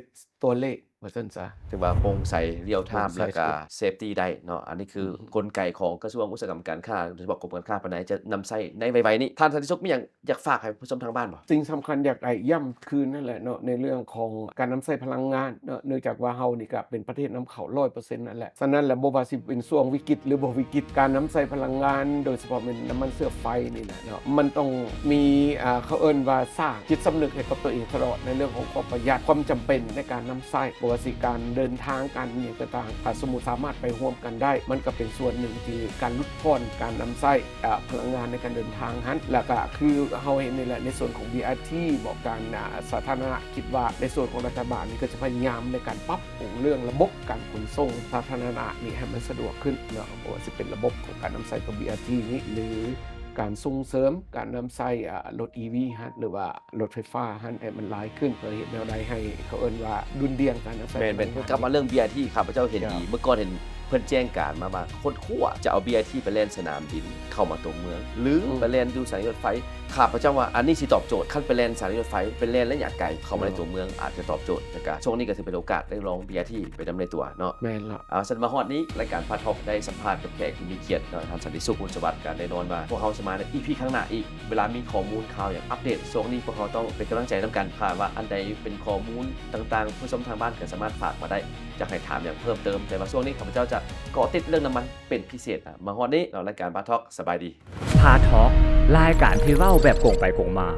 ຕົວເລກ ວ່າຊັ້ນຊະ. ຖືວ່າໂປ່ງໃສ, ລຽວທາມ ແລະກະເຊຟຕີໄດ້ເນາະ. ອັນນີ້ຄື ອືມ ກົນໄກຂອງກະຊວງອຸດສາຫະກຳການຄ້າ ໂດຍສະເພາະກົມການຄ້າພາຍໃນຈະນຳໃຊ້ໃນໄວໆນີ້. ທ່ານສັນຕິສຸກ ມີຫຍັງຢາກຝາກໃຫ້ຜູ້ຊົມທາງບ້ານບໍ່? ສິ່ງສຳຄັນຢາກໃຫ້ຢ້ຳຄືນນັ້ນແຫຼະເນາະ ໃນເລື່ອງຂອງການນຳໃຊ້ພະລັງງານເນາະ, ເນື່ອງຈາກວ່າເຮົານີ້ກະເປັນປະເທດນຳເຂົ້າຮ້ອຍເປີເຊັນນັ້ນແຫຼະ. ສະນັ້ນແຫຼະ ບໍ່ວ່າຊິເປັນຊ່ວງວິກິດ ຫຼືບໍ່ວິກິດ ການນຳໃຊ້ພະລັງງານ ໂດຍສະເພາະແມ່ນນ້ຳມັນເຊື້ອໄຟນີ້ແຫຼະເນາະ ມັນຕ້ອງມີ ອ່າ ເຂົາເອີ້ນວ່າສ້າງຈິດສຳນຶກໃຫ້ກັບຕົວເອງຕະຫຼອດ ໃນເລື່ອງຂອງຄວາມປະຢັດ ຄວາມຈຳເປັນໃນການນຳໃຊ້ ບໍ່ວ່າຊິການເດີນທາງ ການຫຍັງຕ່າງໆ ຖ້າສົມມຸດສາມາດໄປຮ່ວມກັນໄດ້ ມັນກໍເປັນສ່ວນໜຶ່ງທີ່ການຫຼຸດຜ່ອນການນຳໃຊ້ ເອີ ພະລັງງານໃນການເດີນທາງຫັ້ນ. ແລ້ວກໍຄືເຮົາເຫັນນີ້ແຫຼະ ໃນສ່ວນຂອງ ບີ ອາ ທີ ບໍ ການ ອາ ສາທາລະນະ ຄິດວ່າໃນສ່ວນຂອງລັດຖະບານນີ້ກໍຈະພະຍາຍາມໃນການປັບປຸງເລື່ອງລະບົບການຂົນສົ່ງສາທາລະນະນີ້ໃຫ້ມັນສະດວກຂຶ້ນເນາະ ບໍ່ວ່າຊິເປັນລະບົບຂອງການນຳໃຊ້ຂອງ ບີ ອາ ທີ ນີ້ ຫຼື ການສົ່ງເສີມການນຳໃຊ້ ອາ ລົດ ອີ ວີ ຫັ້ນ ຫຼືວ່າລົດໄຟຟ້າຫັ້ນໃຫ້ມັນຫຼາຍຂຶ້ນ ເພື່ອເຮັດແນວໃດໃຫ້ເຂົາເອີ້ນວ່າດຸ່ນດ່ຽງການນຳໃຊ້. ແມ່ນໆ ກັບມາເລື່ອງ ບີ ອາ ທີ ຂ້າພະເຈົ້າເຫັນດີ ເມື່ອກ່ອນເຫັນ ເພິ່ນແຈ້ງການມາວ່າ ຄົ້ນຄວ້າຈະເອົາ ບີ ອາ ທີ ໄປແລ່ນສະໜາມບິນເຂົ້າມາຕົວເມືອງ ຫຼື ອືມ ໄປແລ່ນຢູ່ສະຖານີລົດໄຟ. ຂ້າພະເຈົ້າວ່າອັນນີ້ຊິຕອບໂຈດ, ຄັນໄປແລ່ນສະຖານີລົດໄຟ ໄປແລ່ນໄລຍະໄກເຂົ້າມາໃນຕົວເມືອງ ອາດຈະຕອບໂຈດ. ແລ້ວກະຊ່ວງນີ້ກໍຖືເປັນໂອກາດໄດ້ລອງ ບີ ອາ ທີ ໄປນຳໃນຕົວເນາະ. ແມ່ນລະ. ເອົາ ຊັ້ນມາຮອດນີ້ ລາຍການພາທອກໄດ້ສຳພາດກັບແຂກທີ່ມີກຽດເນາະ ທ່ານສັນຕິສຸກ ບຸນສະຫວັດ ກໍແນ່ນອນວ່າພວກເຮົາຊິມາໃນ ອີ ພີ ຄັ້ງໜ້າອີກ. ເວລາມີຂໍ້ມູນຂ່າວຫຍັງອັບເດດ ຊ່ວງນີ້ພວກເຮົາຕ້ອງເປັນກຳລັງໃຈນຳກັນ. ຖ້າວ່າອັນໃດເປັນຂໍ້ມູນຕ່າງໆ ຜູ້ຊົມທາງບ້ານກໍສາມາດຝາກມາໄດ້ ຢາກໃຫ້ຖາມຫຍັງເພີ່ມເຕີມ. ແຕ່ວ່າຊ່ວງນີ້ຂ້າພະເຈົ້າຈະເກາະຕິດເລື່ອງນ້ຳມັນເປັນພິເສດ. ມາຮອດນີ້ເນາະ ລາຍການພາທອກ ສະບາຍດີ. ພາທອກ ລາຍການທີ່ເວົ້າແບບກົງໄປກົງມາ.